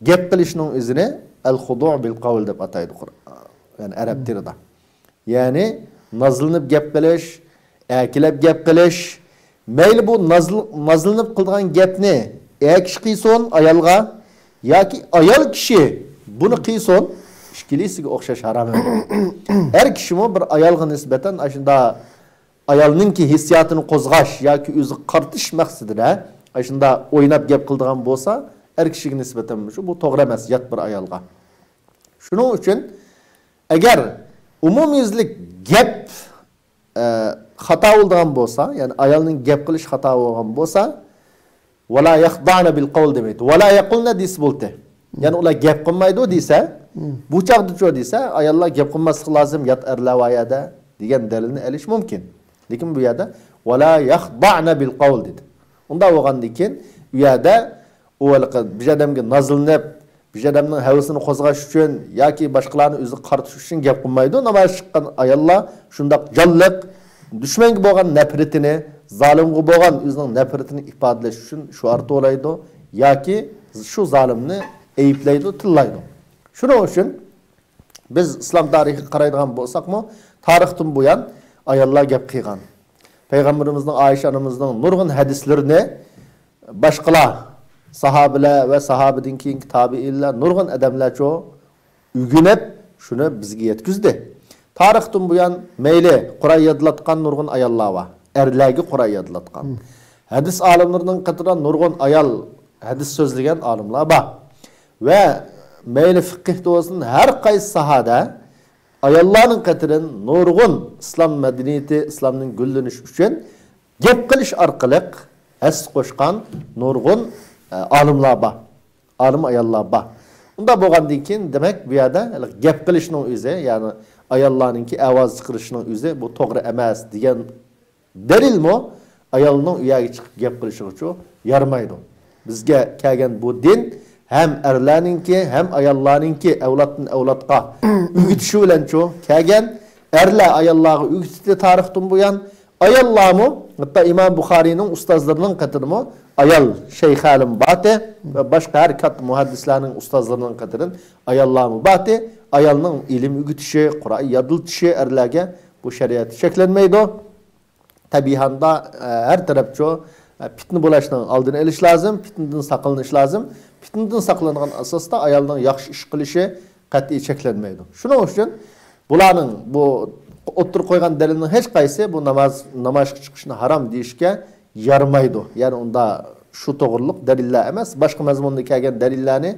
گەپ قىلىشنىڭ ئۆزىنى «ئەل خۇدۇئ بىل قەۋل» دەپ ئاتايدۇ قۇر-، يەنى ئەرەب تىلىدا. يەنى نازلىنىپ گەپ قىلىش، ئەركىلەپ گەپ قىلىش. مەيلى بۇ نازل-، نازلىنىپ قىلىدىغان گەپنى ئەر كىشى قىلسۇن ئايالغا ياكى ئايال كىشى بۇنى قىلسۇن، ئىككىلىسىگە ئوخشاش ھارام. ئەر كىشىمۇ بىر ئايالغا نىسبەتەن ئاشۇنداق ئايالنىڭكى ھېسسىياتىنى قوزغاش ياكى ئۆزىگە قارىتىش مەقسىتىدە ئاشۇنداق ئويناپ گەپ قىلىدىغان بولسا، ئەر كىشىگە نىسبەتەن شۇ، بۇ توغرا ئەمەس، يات بىر ئايالغا. شۇنىڭ ئۈچۈن ئەگەر ئومۇميۈزلۈك گەپ، ئە، خاتا بولىدىغان بولسا، يەنى ئايالنىڭ گەپ قىلىش خاتا بولغان بولسا، «ۋە لا يەخدەئنە بىل قەۋل» دېمەيدۇ. «ۋە لا يەقۇلنە» دېسە بولدى. يەنى ئۇلار گەپ قىلمايدۇ دېسە، بۇ چاغدىچۇ دېسە، ئاياللار گەپ قىلماسلىق لازىم، يات ئەرلەر بار يەردە دېگەن دەلىلنى ئېلىش مۇمكىن. لېكىن بۇ يەردە «ۋە لا يەخدەئنە بىل قەۋل» دېدى. ئۇنداق بولغاندىن كېيىن، ئۇ يەردە ئۇ ھېلىقى بىر ئادەمگە نازلىنىپ، بىر ئادەمنىڭ ھەۋىسىنى قوزغاش ئۈچۈن ياكى باشقىلارنى ئۆزىگە قارىتىش ئۈچۈن گەپ قىلمايدۇ. نامايىش چىققان ئاياللار شۇنداق جانلىق، دۈشمەنگە بولغان نەپرىتىنى، زالىمغا بولغان ئۆزىنىڭ نەپرىتىنى ئىپادىلەش ئۈچۈن شوئار توۋلايدۇ ياكى شۇ زالىمنى ئەيىبلەيدۇ، تىللايدۇ. شۇنىڭ ئۈچۈن بىز ئىسلام تارىخىغا قارايدىغان بولساقمۇ، تارىختىن بۇيان ئاياللار گەپ قىلغان. پەيغەمبىرىمىزنىڭ، ئائىشە ئانىمىزنىڭ نۇرغۇن ھەدىسلىرىنى باشقىلار، ساھابىلەر ۋە ساھابىدىن كېيىنكى تابىئىنلار، نۇرغۇن ئادەملەرچۇ ئۆگىنىپ، شۇنى بىزگە يەتكۈزدى. تارىختىن بۇيان مەيلى قۇرئان يادلاتقان نۇرغۇن ئاياللار بار، ئەرلەرگە قۇرئان يادلاتقان. ھەدىس ئالىملىرىنىڭ قېتىدا نۇرغۇن ئايال ھەدىس سۆزلىگەن ئالىملار بار. ۋە مەيلى فىقىھتا بولسۇن، ھەر قايسى ساھەدە ئاياللارنىڭ قېتىدىن نۇرغۇن ئىسلام مەدەنىيىتى، ئىسلامنىڭ گۈللىنىشى ئۈچۈن گەپ قىلىش ئارقىلىق ھەسسە قوشقان نۇرغۇن، ئە، ئالىملار بار. ئالىم ئاياللار بار. ئۇنداق بولغاندىن كېيىن، دېمەك، بۇ يەردە گەپ قىلىشنىڭ ئۆزى، يەنى ئاياللارنىڭكى ئاۋاز چىقىرىشنىڭ ئۆزى، بۇ توغرا ئەمەس دېگەن دەلىلمۇ ئايالنىڭ ئۇ يەرگە چىقىپ گەپ قىلىشىغىچۇ يارىمايدۇ. بىزگە كەلگەن بۇ دىن ھەم ئەرلەرنىڭكى، ھەم ئاياللارنىڭكى ئەۋلادتىن ئەۋلادقا ئۆگىتىشى بىلەنچۇ كەلگەن. ئەرلەر ئاياللارغا ئۆگىتىدۇ تارىختىن بۇيان. ئاياللارمۇ، ھەتتا ئىمام بۇخارىينىڭ ئۇستازلىرىنىڭ قېتىدىمۇ ئايال شەيخ ئالىم بارتى ۋە باشقا ھەر كاتتا مۇھەددىسلەرنىڭ ئۇستازلىرىنىڭ قېتىدىن ئاياللارمۇ بارتى. ئايالنىڭ ئىلىم ئۆگىتىشى، قۇرئان يادلىتىشى ئەرلەرگە بۇ شەرىئەتتە چەكلەنمەيدۇ. تەبىئىي ھالدا، ئە، ھەر تەرەپچۇ، ئە، پىتنە بولۇشنىڭ ئالدىنى ئېلىش لازىم، پىتنىدىن ساقلىنىش لازىم. پىتنىدىن ساقلانغان ئاساستا ئايالنىڭ ياخشى ئىش قىلىشى قەتئىي چەكلەنمەيدۇ. شۇنىڭ ئۈچۈن بۇلارنىڭ بۇ ئوتتۇرىغا قويغان دەلىلنىڭ ھېچ قايسى بۇ ناماز، نامايىشقا چىقىشنى ھارام دېيىشكە يارىمايدۇ. يەنى ئۇندا شۇ توغرىلىق دەلىللەر ئەمەس، باشقا مەزمۇندا كەلگەن دەلىللەرنى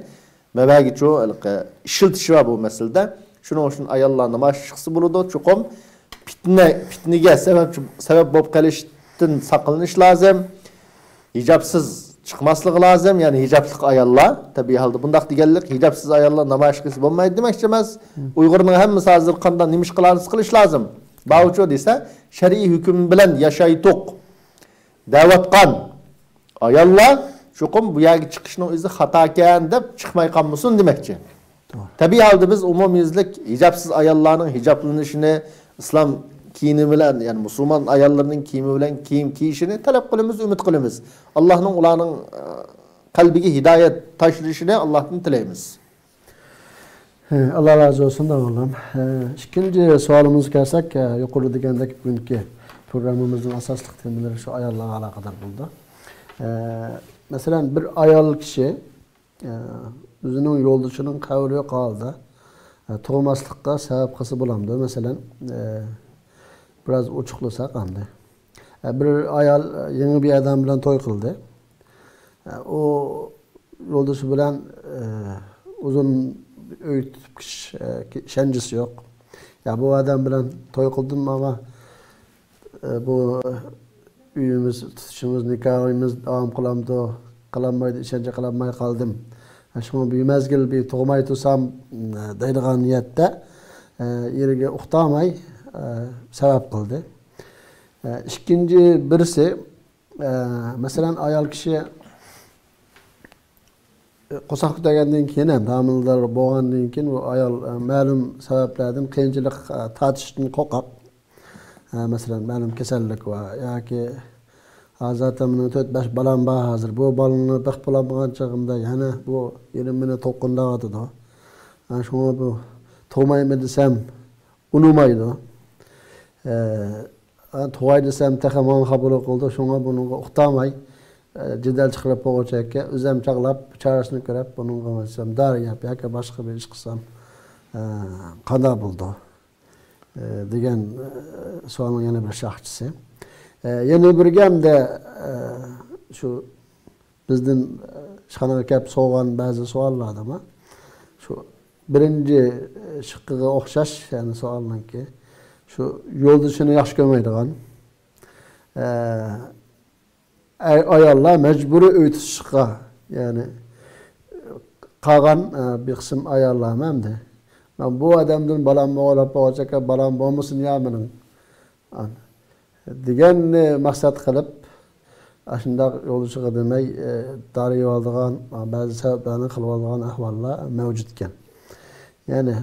مەۋەگىچۇ ھېلىقى ئىشلىتىشى بار بۇ مەسىلىدە. شۇنىڭ ئۈچۈن ئاياللار نامايىش چىقسا بولىدۇ. چوقۇم پىتنە، پىتنىگە سەۋەبچى، سەۋەب بولۇپ قېلىشتىن ساقلىنىش لازىم. ھىجابسىز چىقماسلىقى لازىم، يەنى ھىجابلىق ئاياللار. تەبىئىي ھالدا بۇنداق دېگەنلىك، ھىجابسىز ئاياللار نامايىش قىلسا بولمايدۇ دېمەكچى ئەمەس. ئۇيغۇرنىڭ ھەممىسى ھازىر قانداق، نېمە ئىش قىلارسا قىلىش لازىم. باۋۇچۇ دېسە، شەرئىي ھۆكۈم بىلەن ياشايتۇق دەۋاتقان ئاياللار چوقۇم بۇ يەرگە چىقىشنىڭ ئۆزى خاتاكەن دەپ چىقماي قالمىسۇن دېمەكچى. توغرا. تەبىئىي ھالدا بىز ئومۇميۈزلۈك ھىجابسىز ئاياللارنىڭ ھىجابلىنىشىنى، ئىسلام كىيىمى بىلەن، يەنى مۇسۇلمان ئاياللىرىنىڭ كىيىمى بىلەن كىيىم كىيىشىنى تەلەپ قىلىمىز، ئۈمىد قىلىمىز. ئاللانىڭ ئۇلارنىڭ، ئە، قەلبىگە ھىدايەت تاشلىشىنى ئاللاھتىن تىلەيمىز. ئاللا رازى بولسۇن، داۋاللام. ئىككىنچى سوئالىمىزغا كەلسەك، يۇقىرىدا دېگەندەك، بۈگۈنكى پروگراممىمىزنىڭ ئاساسلىق تېمىلىرى شۇ ئاياللارغا ئالاقىدار بولىدۇ. مەسىلەن، بىر ئايال كىشى ئۆزىنىڭ يولدىشىنىڭ خەۋىرى يوق ھالدا تۇغماسلىققا سەۋەب قىلسا بولامدۇ؟ مەسىلەن، بىراز ئوچۇقلىساق ئەمدى. بىر ئايال يېڭى بىر ئادەم بىلەن توي قىلدى. ئۇ يولدىشى بىلەن ئۇزۇن ئۆي تۇتۇپ كېتىش ئىشەنچىسى يوق. يا بۇ ئادەم بىلەن توي قىلدىم، ئەمما بۇ ئۆيىمىز، تۇتۇشىمىز، نىكاھىمىز داۋام قىلامدۇ، قىلالمايدۇ، ئىشەنچ قىلالماي قالدىم. شۇڭا بىر مەزگىل بىر تۇغماي تۇرسام، دەيدىغان نىيەتتە ئېرىگە ئۇقتۇرماي سەۋەب قىلدى. ئىككىنچى بىرسى، مەسىلەن، ئايال كىشى قورساق كۆتەرگەندىن كېيىن ھەم ھامىلىدار بولغاندىن كېيىن، بۇ ئايال مەلۇم سەۋەبلەردىن قىيىنچىلىق تارتىشتىن قورقۇپ، مەسىلەن، مەلۇم كېسەللىك بار ياكى ھازىر مېنىڭ تۆت بەش بالام بار، ھازىر بۇ بالىنى بېقىپ بولالمىغان چېغىمدا يەنە بۇ ئېرىم مېنى توقۇندۇرۇۋاتىدۇ. شۇڭا بۇ تۇغمايمەن دېسەم ئۇنىمايدۇ. تۇغاي دېسەم تېخى ماڭا خاپىلىق قىلىدۇ. شۇڭا بۇنىڭغا ئۇقتۇرماي، جېدەل چىقىرىپ بولغۇچە ئۆزۈم چاغلاپ، چارىسىنى كۆرۈپ، بۇنىڭغا دېسەم دارى يەپ ياكى باشقا بىر ئىش قىلسام قانداق بولىدۇ؟ دېگەن سوئالنىڭ يەنە بىر شاخچىسى. يەنە بىرگە ئەمدى شۇ بىزدىن ئىشخانىغا كەپ سورىغان بەزى سوئاللاردىمۇ شۇ بىرىنچى شىققىغا ئوخشاش، يەنى سوئالنىڭكى شۇ يولدىشىنى ياخشى كۆرمەيدىغان ئاياللار مەجبۇرىي ئۆي تۇتۇشقا، يەنى قالغان بىر قىسىم ئاياللارمۇ ئەمدى، مەن بۇ ئادەمدىن بالام بولغۇلۇپ بولغۇچە بالام بولمىسۇن يا مېنىڭ دېگەننى مەقسەت قىلىپ، ئاشۇنداق يولدىشىغا دېمەي، دارىيىۋالىدىغان، بەزى سەۋەبلەرنى قىلىۋالىدىغان ئەھۋاللار مەۋجۇت ئىكەن. يەنى،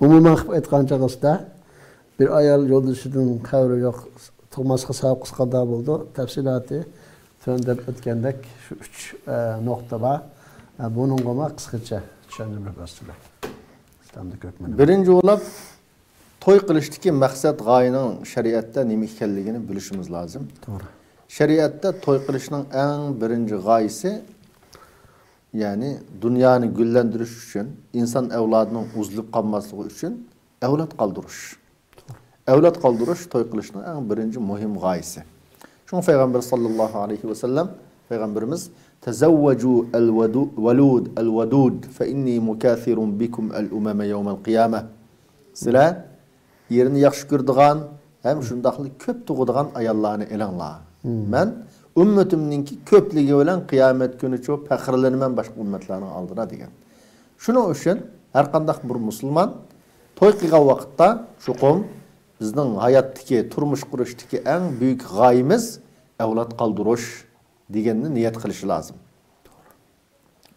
ئومۇمەن قىلىپ ئېيتقان چېغىسىدا، بىر ئايال يولدىشىدىن خەۋىرى يوق، تۇغماسلىققا سەۋەب قىلسا قانداق بولىدۇ؟ تەپسىلاتى تۆۋەندە ئۆتكەندەك شۇ ئۈچ نۇقتا بار. بۇنىڭغىمۇ قىسقىچە چۈشەندۈرۈپ بەرسىلەر. ئىسلامدا كۆپ مەنە. بىرىنچى بولۇپ، توي قىلىشتىكى مەقسەت غايىنىڭ شەرىئەتتە نېمە ئىكەنلىكىنى بىلىشىمىز لازىم. توغرا. شەرىئەتتە توي قىلىشنىڭ ئەڭ بىرىنچى غايىسى، يەنى دۇنيانى گۈللەندۈرۈش ئۈچۈن، ئىنسان ئەۋلادىنىڭ ئۈزۈلۈپ قالماسلىقى ئۈچۈن ئەۋلاد قالدۇرۇش. ئەۋلاد قالدۇرۇش توي قىلىشنىڭ ئەڭ بىرىنچى مۇھىم غايىسى. شۇڭا پەيغەمبەر ساللاللاھۇ ئەلەيھى ۋەسەللەم، پەيغەمبىرىمىز، تەزەۋۋەجۇ ئەل ۋەدۇ-، ۋەلۇد ئەل ۋەدۇد، فە ئىننى مۇكەسىرۇن بىكۇم ئەل ئۇمەمە يەۋمەل قىيامە. سىلەر ئېرىنى ياخشى كۆرىدىغان ھەم شۇنداقلا كۆپ تۇغىدىغان ئاياللارنى ئېلىڭلار. مەن ئۈممىتىمنىڭكى كۆپلۈكى بىلەن قىيامەت كۈنىچۇ پەخىرلىنىمەن باشقا ئۈممەتلەرنىڭ ئالدىدا دېگەن. شۇنىڭ ئۈچۈن ھەر قانداق بىر مۇسۇلمان توي قىلغان ۋاقىتتا چوقۇم بىزنىڭ ھاياتتىكى، تۇرمۇش قۇرۇشتىكى ئەڭ بۈيۈك غايىمىز ئەۋلاد قالدۇرۇش دېگەننى نىيەت قىلىشى لازىم.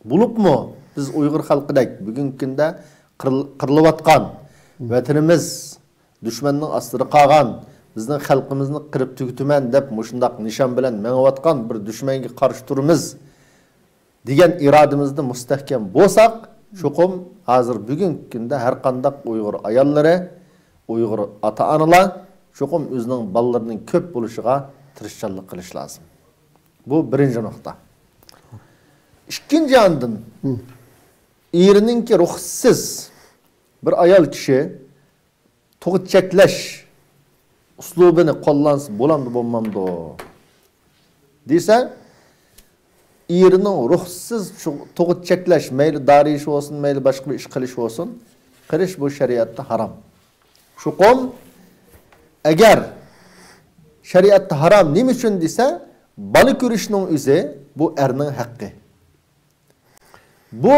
بولۇپمۇ بىز ئۇيغۇر خەلقىدەك بۈگۈنكى كۈندە قىرىل-، قىرىلىۋاتقان، ۋەتىنىمىز دۈشمەننىڭ ئاستىدا قالغان، بىزنىڭ خەلقىمىزنى قىرىپ تۈگىتىمەن دەپ مۇشۇنداق نىشان بىلەن مېڭىۋاتقان بىر دۈشمەنگە قارشى تۇرىمىز دېگەن ئىرادىمىزدە مۇستەھكەم بولساق، چوقۇم ھازىر بۈگۈنكى كۈندە ھەر قانداق ئۇيغۇر ئاياللىرى، ئۇيغۇر ئاتا-ئانىلار چوقۇم ئۆزىنىڭ بالىلىرىنىڭ كۆپ بولۇشىغا تىرىشچانلىق قىلىشى لازىم. بۇ بىرىنچى نۇقتا. ئىككىنچى ياندىن، ئېرىنىڭكى رۇخسىتىسىز بىر ئايال كىشى تۇغۇت چەكلەش ئۇسلۇبىنى قوللانسا بولامدۇ، بولمامدۇ دېسە، ئېرىنىڭ رۇخسىتىسىز چۇ-، تۇغۇت چەكلەش، مەيلى دارى ئىش بولسۇن، مەيلى باشقا بىر ئىش قىلىش بولسۇن، قىلىش بۇ شەرىئەتتە ھارام. چوقۇم، ئەگەر شەرىئەتتە ھارام نېمە ئۈچۈن دېسە، بالا كۆرۈشنىڭ ئۆزى بۇ ئەرنىڭ ھەققى. بۇ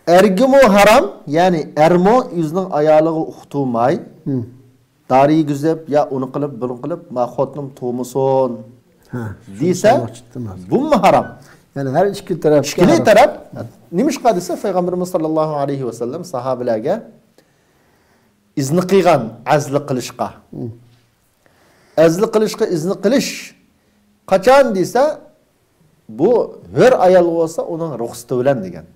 ئەرگىمۇ ھارام، يەنى ئەرمۇ ئۆزىنىڭ ئايالىغا ئۇقتۇرماي، دارى يېگۈزۈپ يا ئۇنى قىلىپ، بۇنى قىلىپ، ما خوتۇنۇم تۇغمىسۇن دېسە، بۇمۇ ھارام. يەنى ھەر ئىككى تەرەپ. ئىككىلى تەرەپ. نېمىشقا دېسە، پەيغەمبىرىمىز ساللاللاھۇ ئەلەيھى ۋەسەللەم ساھابىلەرگە ئىزنى قىلغان ئەزلىك قىلىشقا. ئەزلىك قىلىشقا ئىزنى قىلىش قاچان دېسە، بۇ ھۆر ئايال بولسا ئۇنىڭ رۇخسىتى بىلەن دېگەن.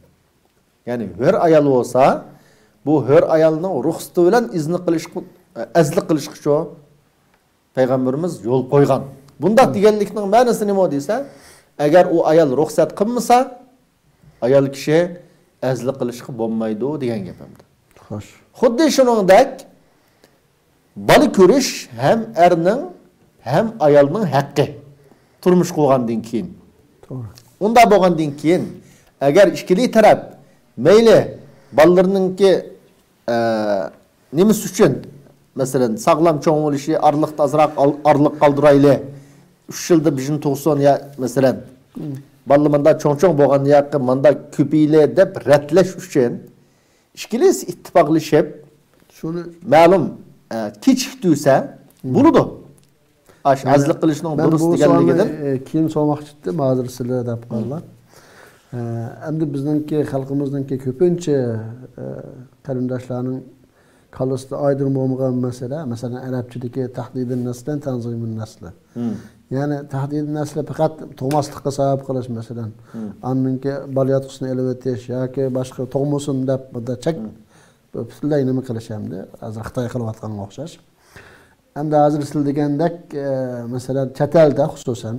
يەنى ھۆر ئايال بولسا، بۇ ھۆر ئايالنىڭ رۇخسىتى بىلەن ئىزنى قىلىشقا، ئەزلىك قىلىشقىچۇ پەيغەمبىرىمىز يول قويغان. بۇنداق دېگەنلىكنىڭ مەنىسى نېمە دېسە، ئەگەر ئۇ ئايال رۇخسەت قىلمىسا، ئايال كىشى ئەزلىك قىلىشقا بولمايدۇ دېگەن گەپ ئەمدى. خوش. خۇددى شۇنىڭدەك بالا كۆرۈش ھەم ئەرنىڭ ھەم ئايالنىڭ ھەققى. تۇرمۇش قۇرغاندىن كېيىن. توغرا. ئۇنداق بولغاندىن كېيىن، ئەگەر ئىككىلى تەرەپ مەيلى بالىلىرىنىڭكى ئە، نېمىسى ئۈچۈن؟ مەسىلەن، ساغلام چوڭ بولۇشى، ئارىلىقتا ئازراق ئال- ئارىلىق قالدۇرايلى. ئۈچ يىلدا بىرنى تۇغسۇن يا، مەسىلەن، بالىلار ماندا چوڭ-چوڭ بولغان ياكى ماندا كۆپىيلى دەپ رەتلەش ئۈچۈن ئىككىلىسى ئىتتىپاقلىشىپ، شۇنى مەلۇم، ئە، كېچىكتۈرسە بولىدۇ. ئاش ئازلىق قىلىشنىڭ مەن دۇرۇس بۇ دېگەنلىكىدىن. سوئالنى، ئە، كېيىن سورىماقچى ئىدىم، ھازىر سىلەر دەپ قالدىلا. ئە، ئەمدى بىزنىڭكى خەلقىمىزنىڭكى كۆپىنچە، ئە، قېرىنداشلارنىڭ كاللىسىدا ئايدىڭ بولمىغان مەسىلە، مەسىلەن، ئەرەبچىدىكى تەھدىدىن نەسلەن تەنزىمىن نەسلى. يەنى تەھدىدىن نەسلى پەقەت تۇغماسلىققا سەۋەب قىلىش، مەسىلەن، ئاندىن كېيىن بالىياتقۇسىنى ئېلىۋېتىش ياكى باشقا تۇغمىسۇن دەپ بۇندا چەك، بۇ پۈتۈنلەي نېمە قىلىش ئەمدى، ھازىر خىتاي قىلىۋاتقانغا ئوخشاش. ئەمدى ھازىر سىز دېگەندەك، ئە، مەسىلەن، چەت ئەلدە خۇسۇسەن،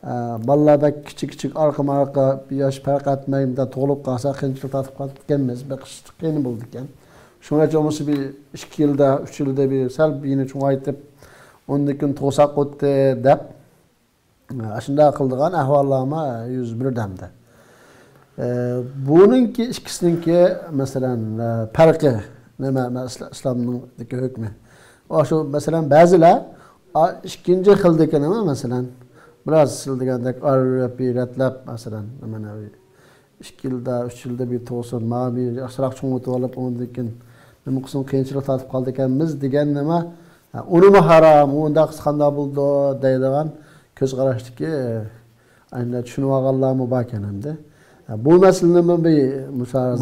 ئە، بالىلار بەك كىچىك كىچىك، ئارقىمۇ ئارقا، ياش پەرق ئەتمەي، مۇنداق تۇغۇلۇپ قالسا، قىيىنچىلىق تارتىپ قالىدىكەنمىز، بېقىش قىيىن بولىدىكەن. شۇڭا ھېچ بولمىسا بىر ئىككى يىلدا، ئۈچ يىلدا بىر سەل يېنى چوڭايتىپ، ئۇندىن كېيىن تۇغساق بولدى دەپ، ئاشۇنداق قىلىدىغان ئەھۋاللارمۇ يۈز بېرىدۇ ئەمدى. ئە، بۇنىڭكى ئىككىسىنىڭكى، مەسىلەن، ئە، پەرقى نېمە؟ مە-، ئىسلا-، ئىسلامنىڭدىكى ھۆكمى. ئاشۇ، مەسىلەن، بەزىلەر، ئا، ئىككىنچى خىلدىكى نېمە، مەسىلەن، بىراز سىز دېگەندەك ئارىۋېرىپ، رەتلەپ، مەسىلەن، مانا ئىككى يىلدا، ئۈچ يىلدا بىر تۇغسۇن، مانا بىر ياخشىراق چوڭىيتىۋېلىپ، ئۇندىن كېيىن نېمە قىلسۇن، قىيىنچىلىق تارتىپ قالىدىكەنمىز دېگەن نېمە، ھە، ئۇنىمۇ ھارام، ئۇنداق قىلسا قانداق بولىدۇ دەيدىغان كۆز قاراشتىكى، ئە، ئەنە چۈشىنىۋالغانلارمۇ باركەن ئەمدى. ھە، بۇ مەسىلىنىمۇ بىر مۇساھازە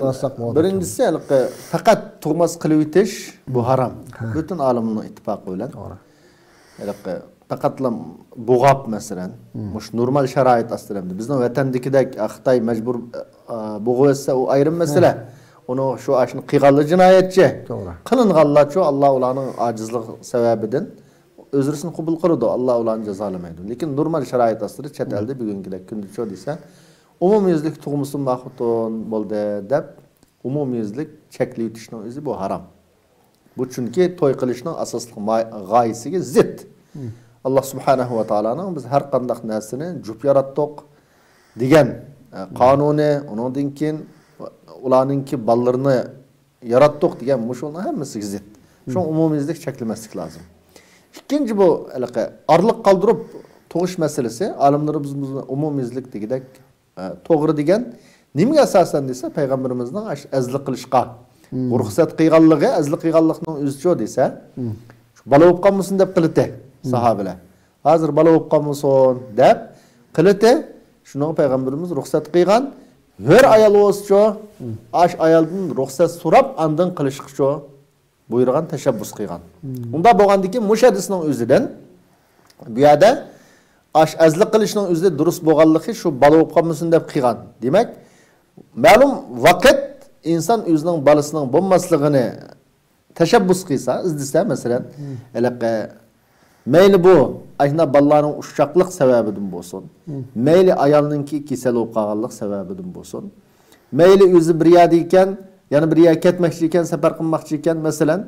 قىلساق بولىدۇ. بۇنىڭكى بىرىنچىسى، ھېلىقى پەقەت تۇغماس قىلىۋېتىش، بۇ ھارام. بۈتۈن ئالىمنىڭ ئىتتىپاقى بىلەن. توغرا. ھېلىقى پەقەتلا بوغاپ، مەسىلەن، مۇشۇ نورمال شارائىت ئاستىدا ئەمدى. بىزنىڭ ۋەتەندىكىدەك، ئە، خىتاي مەجبۇر، ئە، بوغۇۋەتسە، ئۇ ئايرىم مەسىلە. ئۇنىڭ شۇ ئاشۇنى قىلغانلار جىنايەتچى. توغرا. قىلىنغانلارچۇ، ئاللا ئۇلارنىڭ ئاجىزلىق سەۋەبىدىن ئۆزرىسىنى قوبۇل قىلىدۇ، ئاللا ئۇلارنى جازالىمايدۇ. لېكىن نورمال شارائىت ئاستىدا چەت ئەلدە بۈگۈنكىدەك كۈندىچۇ دېسە، ئومۇميۈزلۈك تۇغمىسۇن ما خوتۇن بولدى دەپ، ئومۇميۈزلۈك چەكلىۋېتىشنىڭ ئۆزى بۇ ھارام. بۇ چۈنكى توي قىلىشنىڭ ئاساسلىق ما-، غايىسىگە زىت. ئاللا سۇبھانەھۇ ۋە تائالانىڭ بىز ھەر قانداق نەرسىنى جۈپ ياراتتۇق دېگەن، ئە، قانۇنى، ئۇنىڭدىن كېيىن ئۇلارنىڭكى بالىلىرىنى ياراتتۇق دېگەن مۇشۇنىڭ ھەممىسىگە زىت. شۇڭا ئومۇميۈزلۈك چەكلىمەسلىك لازىم. ئىككىنچى، بۇ ھېلىقى ئارىلىق قالدۇرۇپ تۇغۇش مەسىلىسى، ئالىملىرىمىز بۇنى ئومۇميۈزلۈك دېگۈدەك ئە، توغرا دېگەن نېمىگە ئاساسەن دېسە، پەيغەمبىرىمىزنىڭ ئاشۇ ئەزلىك قىلىشقا رۇخسەت قىلغانلىقى، ئەزلىك قىلغانلىقنىڭ ئۆزىچۇ دېسە، شۇ بالا بولۇپ قالمىسۇن دەپ قىلىتى ساھابىلەر. ھازىر بالا بولۇپ قالمىسۇن دەپ قىلىتى، شۇنىڭغا پەيغەمبىرىمىز رۇخسەت قىلغان. ھۆر ئايال بولسىچۇ، ئاشۇ ئايالدىن رۇخسەت سوراپ، ئاندىن قىلىشقىچۇ بۇيرۇغان، تەشەببۇس قىلغان. ئۇنداق بولغاندىكىن مۇشۇ ھەدىسنىڭ ئۆزىدىن بۇ يەردە ئاش ئەزلىك قىلىشنىڭ ئۆزى دۇرۇس بولغانلىقى، شۇ بالا بولۇپ قالمىسۇن دەپ قىلغان. دېمەك، مەلۇم ۋاقىت ئىنسان ئۆزىنىڭ بالىسىنىڭ بولماسلىقىنى تەشەببۇس قىلسا، ئىزدىسە، مەسىلەن، ھېلىقى مەيلى بۇ ئاشۇنداق بالىلارنىڭ ئۇششاقلىق سەۋەبىدىن بولسۇن، مەيلى ئايالنىڭكى كېسەل بولۇپ قالغانلىق سەۋەبىدىن بولسۇن، مەيلى ئۆزى بىر يەردە ئىكەن، يەنە بىر يەرگە كەتمەكچى ئىكەن، سەپەر قىلماقچى ئىكەن، مەسىلەن،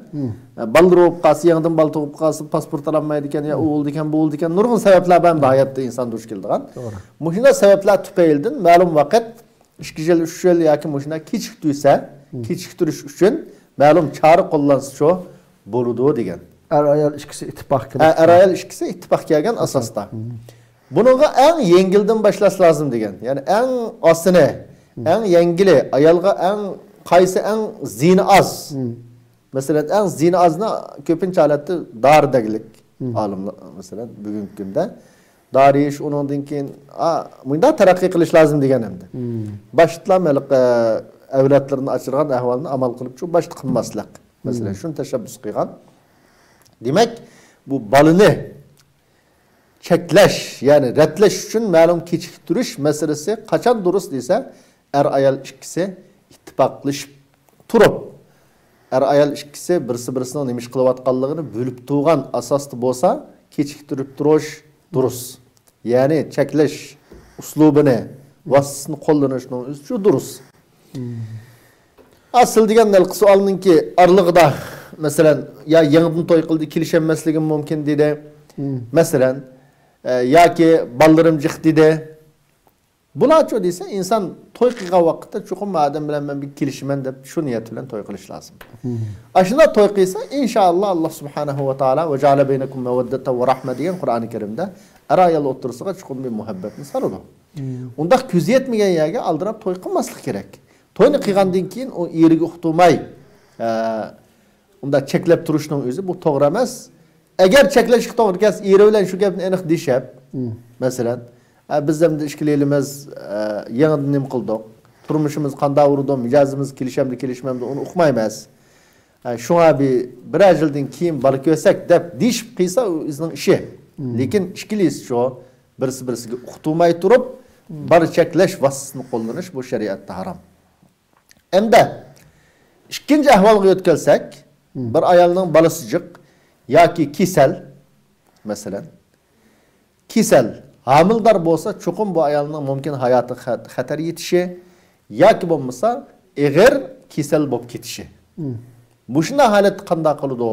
ئە، بالىلىرى بولۇپ قالسا، يېڭىدىن بالا تۇغۇپ قالسا، پاسپورت ئالالمايدىكەن، يا ئۇ بولىدىكەن، بۇ بولىدىكەن، نۇرغۇن سەۋەبلەر بار ئەمدى ھاياتتا ئىنسان دۇچ كېلىدىغان. مۇشۇنداق سەۋەبلەر تۈپەيلىدىن مەلۇم ۋاقىت، ئىككى يىل، ئۈچ يىل ياكى مۇشۇنداق كېچىكتۈرسە، كېچىكتۈرۈش ئۈچۈن مەلۇم چارە قوللانسىچۇ بولىدۇ دېگەن. ئەر ئايال ئىككىسى ئىتتىپاق، ئە، ئەر ئايال ئىككىسى ئىتتىپاق كەلگەن ئاساستا. بۇنىڭغا ئەڭ يەڭگىلدىن باشلاش لازىم دېگەن. يەنى ئەڭ ئاسىنى، ئەڭ يەڭگىلى، ئايالغا ئەڭ قايسى ئەڭ زىيىنى ئاز؟ مەسىلەن، ئەڭ زىيىنى ئازنى كۆپىنچە ھالەتتە دارى دەگلىك ئالىملار، مەسىلەن، بۈگۈنكى كۈندە دارى يېيىش، ئۇنىڭدىن كېيىن، ئا، مۇنداق تەرەققىي قىلىش لازىم دېگەن ئەمدى. باشتىلا ھېلىقى ئەۋلادلىرىنى ئاچىرغان ئەھۋالنى ئامال قىلىپ شۇ باشتا قىلماسلىق. مەسىلەن، شۇنى تەشەببۇس قىلغان. دېمەك، بۇ بالىنى چەكلەش، يەنى رەتلەش ئۈچۈن مەلۇم كېچىكتۈرۈش مەسىلىسى قاچان دۇرۇس دېسە، ئەر-ئايال ئىككىسى ئىتتىپاقلىشىپ تۇرۇپ، ئەر-ئايال ئىككىسى بىرسى-بىرسىنىڭ نېمە ئىش قىلىۋاتقانلىقىنى بىلىپ تۇرغان ئاساستا بولسا، كېچىكتۈرۈپ تۇرۇش دۇرۇس. يەنى چەكلەش ئۇسلۇبىنى، ۋاسىتىسىنى قوللىنىشنىڭ ئۆزى شۇ دۇرۇس. ئا، سىز دېگەن ھېلىقى سوئالنىڭكى ئارىلىقىدا، مەسىلەن، يا يېڭىدىن توي قىلدى، كېلىشەلمەسلىكىم مۇمكىن دېدى. مەسىلەن، ئە، ياكى بالىلىرىم جىق دېدى. بۇلارچۇ دېسە، ئىنسان توي قىلغان ۋاقىتتا چوقۇم ئادەم بىلەن مەن بىر كېلىشىمەن دەپ شۇ نىيەت بىلەن توي قىلىش لازىم. ئاشۇنداق توي قىلسا، ئىنشائاللا، ئاللا سۇبھانەھۇ ۋە تائالا «ۋە جەئەلە بەينەكۇم مەۋەددەتەن ۋە رەھمە» دېگەن قۇرئانى كەرىمدە ئەر-ئايال ئوتتۇرىسىغا چوقۇم بىر مۇھەببەتنى سالىدۇ. ئۇنداق كۆزى يەتمىگەن يەرگە ئالدىراپ توي قىلماسلىق كېرەك. توينى قىلغاندىن كېيىن ئۇ ئېرىگە ئۇقتۇرماي، ئە، ئۇنداق چەكلەپ تۇرۇشنىڭ ئۆزى بۇ توغرا ئەمەس. ئەگەر چەكلەشكە توغرا كەلسە، ئېرى بىلەن شۇ گەپنى ئېنىق دېيىشىپ، مەسىلەن، «ئە، بىز ئەمدى ئىككىلىمىز، ئە، يېڭىدىن نېمە قىلدۇق؟ تۇرمۇشىمىز قانداق بولىدۇ؟ مىجەزىمىز كېلىشەمدۇ، كېلىشمەمدۇ، ئۇنى ئۇقمايمىز. ئە، شۇڭا بىر، بىرەر يىلدىن كېيىن بالا كۆرسەك» دەپ دېيىشىپ قىلسا، ئۇ ئۆزىنىڭ ئىشى. لېكىن ئىككىلىسىچۇ بىرسى-بىرسىگە ئۇقتۇرماي تۇرۇپ، بالا چەكلەش ۋاسىتىسىنى قوللىنىش، بۇ شەرىئەتتە ھارام. ئەمدى ئىككىنچى ئەھۋالغا يۆتكەلسەك، بىر ئايالنىڭ بالىسى جىق ياكى كېسەل، مەسىلەن، كېسەل، ھامىلىدار بولسا، چوقۇم بۇ ئايالنىڭ مۇمكىن ھاياتىغا خەت-، خەتەر يېتىشى ياكى بولمىسا ئېغىر كېسەل بولۇپ كېتىشى. مۇشۇنداق ھالەتتە قانداق قىلىدۇ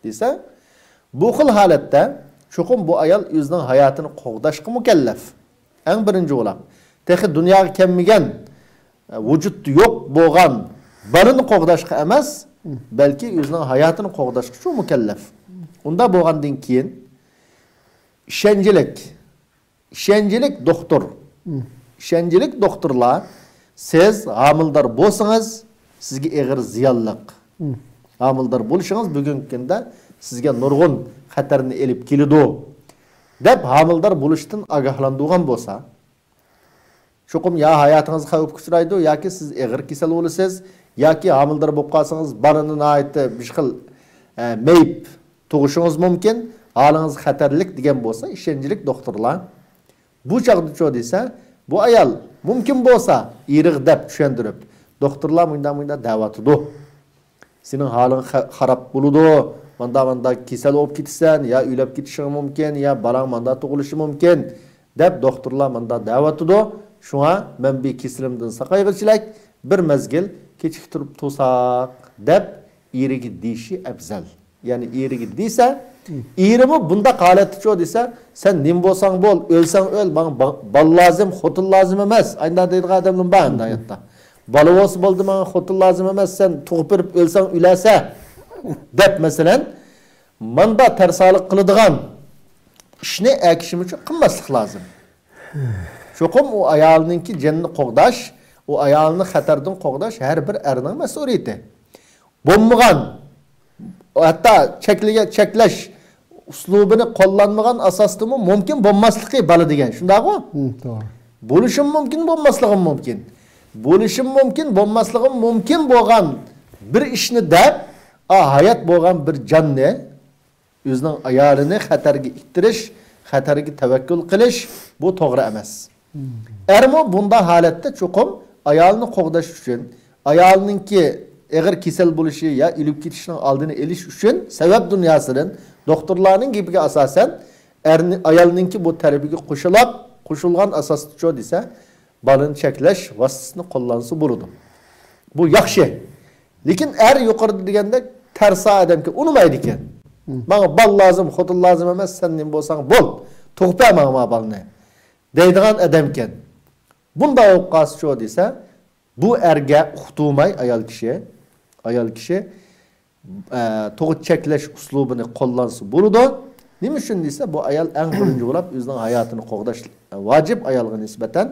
دېسە، بۇ خىل ھالەتتە چوقۇم بۇ ئايال ئۆزىنىڭ ھاياتىنى قوغداشقا مۇكەللەپ. ئەڭ بىرىنچى بولاق، تېخى دۇنياغا كەلمىگەن، ۋۇجۇدتا يوق بولغان بالىنى قوغداشقا ئەمەس، بەلكى ئۆزىنىڭ ھاياتىنى قوغداشقىچۇ مۇكەللەپ. ئۇنداق بولغاندىن كېيىن ئىشەنچلىك، ئىشەنچلىك دوختۇر، ئىشەنچلىك دوختۇرلار، سىز ھامىلىدار بولسىڭىز، سىزگە ئېغىر زىيانلىق. ھامىلىدار بولۇشىڭىز بۈگۈنكى كۈندە سىزگە نۇرغۇن خەتەرنى ئېلىپ كېلىدۇ، دەپ ھامىلىدار بولۇشتىن ئاگاھلاندۇرغان بولسا، چوقۇم يا ھاياتىڭىز خەۋپكە ئۇچرايدۇ، ياكى سىز ئېغىر كېسەل بولىسىز، ياكى ھامىلىدار بولۇپ قالسىڭىز، بالىنى ناھايىتى بىر خىل، ئە، مېيىپ تۇغۇشىڭىز مۇمكىن، ھالىڭىز خەتەرلىك دېگەن بولسا، ئىشەنچلىك دوختۇرلار بۇ چاغدىچۇ دېسە، بۇ ئايال مۇمكىن بولسا ئېرىغا دەپ چۈشەندۈرۈپ، دوختۇرلار مۇنداق، مۇنداق دەۋاتىدۇ. سېنىڭ ھالىڭ خە-، خاراب بولىدۇ، ماندا، ماندا كېسەل بولۇپ كېتىسەن، يا ئۆلۈپ كېتىشىڭ مۇمكىن، يا بالاڭ ماندا تۇغۇلۇشى مۇمكىن، دەپ دوختۇرلار ماندا دەۋاتىدۇ. شۇڭا مەن بىر كېسىلىمدىن ساقايغۇچىلەك بىر مەزگىل كېچىكتۈرۈپ تۇرساق، دەپ ئېرىگە دېيىشى ئەپزەل. يەنى ئېرىگە دېسە، ئېرىمۇ بۇنداق ھالەتتىچۇ دېسە، سەن نېمە بولساڭ بول، ئۆلسەڭ ئۆل، ماڭا با-، بالا لازىم، خوتۇن لازىم ئەمەس. ئاينداق دەيدىغان ئادەملەر بار ئەمدى ھاياتتا. بالا بولسا بولدى، ماڭا خوتۇن لازىم ئەمەس، سەن تۇغۇپ بېرىپ ئۆلسەڭ ئۆلەرسەن، دەپ مەسىلەن، ماندا تەرسالىق قىلىدىغان ئىشنى ئەر كىشىمۇ قىلماسلىق لازىم. چوقۇم ئۇ ئايالىنىڭكى جېنىنى قوغداش، ئۇ ئايالىنى خەتەردىن قوغداش ھەر بىر ئەرنىڭ مەسئۇلىيىتى. بولمىغان، ھەتتا چەكلىگەن، چەكلەش ئۇسلۇبىنى قوللانمىغان ئاساستىمۇ مۇمكىن بولماسلىقى بالا دېگەن، شۇنداقغۇ؟ ھىم، توغرا. بولۇشىمۇ مۇمكىن، بولماسلىقىمۇ مۇمكىن. بولۇشىمۇ مۇمكىن، بولماسلىقىمۇ مۇمكىن بولغان بىر ئىشنى دەپ، ئا، ھايات بولغان بىر جاننى، ئۆزىنىڭ ئايالىنى خەتەرگە ئىتتىرىش، خەتەرگە تەۋەككۈل قىلىش، بۇ توغرا ئەمەس. ئەرمۇ بۇنداق ھالەتتە چوقۇم ئايالىنى قوغداش ئۈچۈن، ئايالىنىڭكى ئېغىر كېسەل بولۇشى يا ئۆلۈپ كېتىشىنىڭ ئالدىنى ئېلىش ئۈچۈن سەۋەب دۇنياسىدىن دوختۇرلارنىڭ گېپىگە ئاساسەن، ئەرنى، ئايالنىڭكى بۇ تەلىپىگە قوشۇلاپ، قوشۇلغان ئاساستىچۇ دېسە، بالىنى چەكلەش ۋاسىتىسىنى قوللانسا بولىدۇ. بۇ ياخشى. لېكىن ئەر يۇقىرىدا دېگەندەك تەرسا ئادەمكەن، ئۇنىمايدىكەن. ماڭا بالا لازىم، خوتۇن لازىم ئەمەس، سەن نېمە بولساڭ بول، تۇغۇپ بەر ماڭا ما بالىنى، دەيدىغان ئادەمكەن. بۇنداق بولۇپ قالسىچۇ دېسە، بۇ ئەرگە ئۇقتۇرماي ئايال كىشى، ئايال كىشى ئە، تۇغۇت چەكلەش ئۇسلۇبىنى قوللانسا بولىدۇ. نېمە ئۈچۈن دېسە، بۇ ئايال ئەڭ بىرىنچى بولاپ ئۆزىنىڭ ھاياتىنى قوغداش ۋاجىپ ئايالغا نىسبەتەن.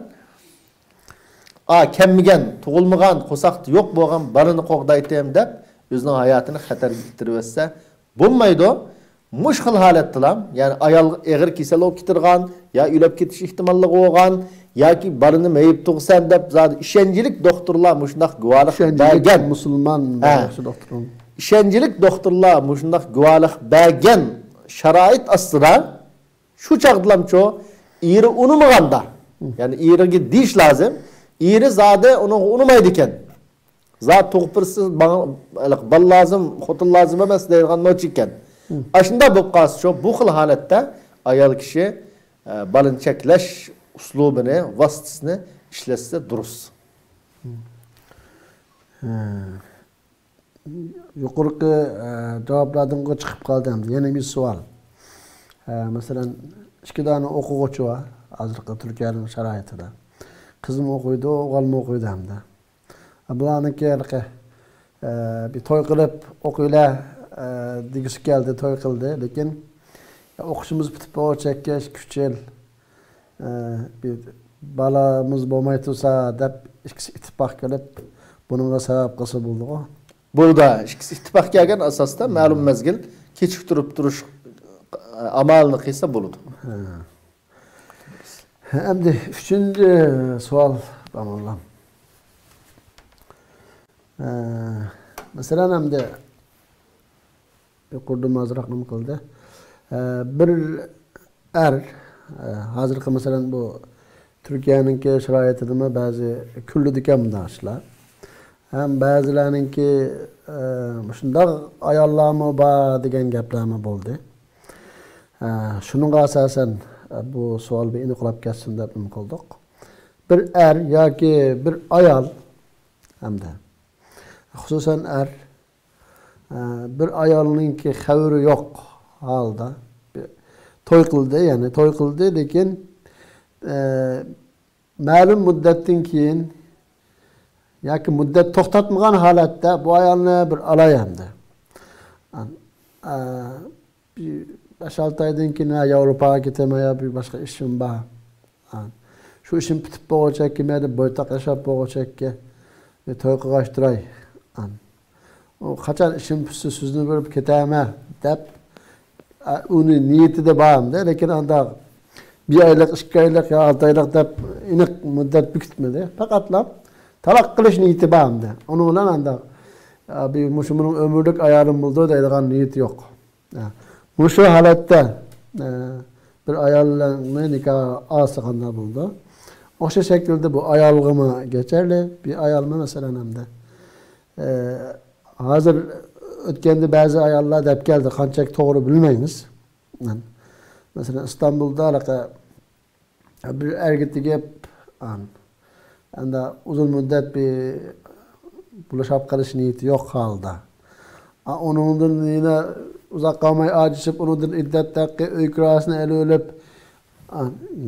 ئا، كەلمىگەن، تۇغۇلمىغان، قورساقتا يوق بولغان بالىنى قوغدايتتىم دەپ، ئۆزىنىڭ ھاياتىنى خەتەرگە ئىتتىرىۋەتسە بولمايدۇ. مۇشۇ خىل ھالەتتىلا، يەنى ئايال ئېغىر كېسەل بولۇپ كېتىدىغان، يا ئۆلۈپ كېتىش ئېھتىماللىقى بولغان، ياكى بالىنى مېيىپ تۇغىسەن دەپ زادى ئىشەنچلىك دوختۇرلار مۇشۇنداق گۇۋاھلىق بەرگەن. مۇسۇلمان ھە. ياخشى دوختۇر. ئىشەنچلىك دوختۇرلار مۇشۇنداق گۇۋاھلىق بەرگەن شارائىت ئاستىدا شۇ چاغدىلامچۇ ئېرى ئۇنىمىغاندا، يەنى ئېرىگە دېيىش لازىم، ئېرى زادى ئۇنىڭغا ئۇنىمايدىكەن. زادى تۇغۇپ بېرىسىز، ماڭا بالا لازىم، خوتۇن لازىم ئەمەس دەيدىغان نوچى ئىكەن. ئاشۇنداق بولۇپ قالسىچۇ، بۇ خىل ھالەتتە ئايال كىشى، ئە، بالىنى چەكلەش ئۇسلۇبىنى، ۋاسىتىسىنى ئىشلەتسە دۇرۇس. يۇقىرىقى، ئە، جاۋابلاردىن چىقىپ قالدى ئەمدى. يەنە بىر سوئال. ئە، مەسىلەن، ئىككى دانە ئوقۇغۇچى بار ھازىرقى تۈركىيەنىڭ شارائىتىدا. قىزمۇ ئوقۇيدۇ، ئوغۇلمۇ ئوقۇيدۇ ھەمدە. بۇلارنىڭكى ھېلىقى، ئە، بىر توي قىلىپ ئوقۇيلى، ئە، دېگۈسى كەلدى، توي قىلدى. لېكىن، ئوقۇشىمىز پۈتۈپ بولغۇچەككە ئىككى، ئۈچ يىل، ئە، بىر بالىمىز بولماي تۇرسا دەپ ئىككىسى ئىتتىپاق كېلىپ، بۇنىڭغا سەۋەب قىلسا بولىدىغۇ؟ بولىدۇ. ئىككىسى ئىتتىپاق كەلگەن ئاساستا مەلۇم مەزگىل كېچىكتۈرۈپ تۇرۇش، ئە، ئامالىنى قىلسا بولىدۇ. ھە. ئەمدى ئۈچىنچى سوئال، ئاماللام. ئە، مەسىلەن، ئەمدى يۇقىرىدا ئازراق نېمە قىلدى. ئە، بىر ئەر، ئە، ھازىرقى، مەسىلەن، بۇ تۈركىيەنىڭكى شارائىتىدىمۇ بەزى كۈلىدىكەن مۇنداق ئىشلار. ھەم بەزىلەرنىڭكى، ئە، مۇشۇنداق ئاياللارمۇ بار دېگەن گەپلەرمۇ بولدى. ئە، شۇنىڭغا ئاساسەن، ئە، بۇ سوئال بىر ئېنىقلاپ كەتسۇن دەپ نېمە قىلدۇق. بىر ئەر ياكى بىر ئايال ھەمدە خۇسۇسەن ئەر، ئە، بىر ئايالنىڭكى خەۋىرى يوق ھالدا بىر توي قىلدى، يەنى توي قىلدى، لېكىن، ئە، مەلۇم مۇددەتتىن كېيىن ياكى مۇددەت توختاتمىغان ھالەتتە بۇ ئايالنى بىر ئالاي ئەمدى. ئە، بىر بەش-ئالتە ئايدىن كېيىن، ھە، ياۋروپاغا كېتەمەن يا بىر باشقا ئىشىم بار. ھە. شۇ ئىشىم پۈتۈپ بولغۇچەككە، مەيلى بويتاق ياشاپ بولغۇچەككە، بىر توي قىلغاچ تۇراي. ھە. ئۇ قاچان ئىشىم پۈتسە سىزنى بېرىپ كېتەمەن دەپ، ئە، ئۇنى نىيىتىدە بار ئەمدى. لېكىن ئانداق بىر ئايلىق، ئىككى ئايلىق يا ئالتە ئايلىق دەپ ئېنىق مۇددەت بېكىتمىدى. پەقەتلا تالاق قىلىش نىيىتى بار ئەمدى. ئۇنىڭ بىلەن ئانداق، ئە، بىر مۇشۇ مېنىڭ ئۆمۈرلۈك ئايالىم بولىدۇ دەيدىغان نىيىتى يوق. ھە. مۇشۇ ھالەتتە، ئە، بىر ئايالنى نىكاھقا ئالسا قانداق بولىدۇ؟ ئوخشاش شەكىلدە بۇ ئايالغىمۇ گەچەرلىك، بىر ئايالمۇ مەسىلەن ئەمدى، ئە، ھازىر ئۆتكەندە بەزى ئاياللار دەپ كەلدى، قانچىلىك توغرا بىلمەيمىز. مەسىلەن، ئىستانبۇلدا ھېلىقى بىر ئەرگە تېگىپ، ئان-، ئەندە ئۇزۇن مۇددەت بىر بولۇشاپ قېلىش نىيىتى يوق ھالدا. ئا، ئۇنىڭدىن يەنە ئۇزاق قالماي ئاجرىشىپ، ئۇنىڭدىن ئىددەت ھەققى، ئۆي كىراسىنى ئېلىۋېلىپ، ئا،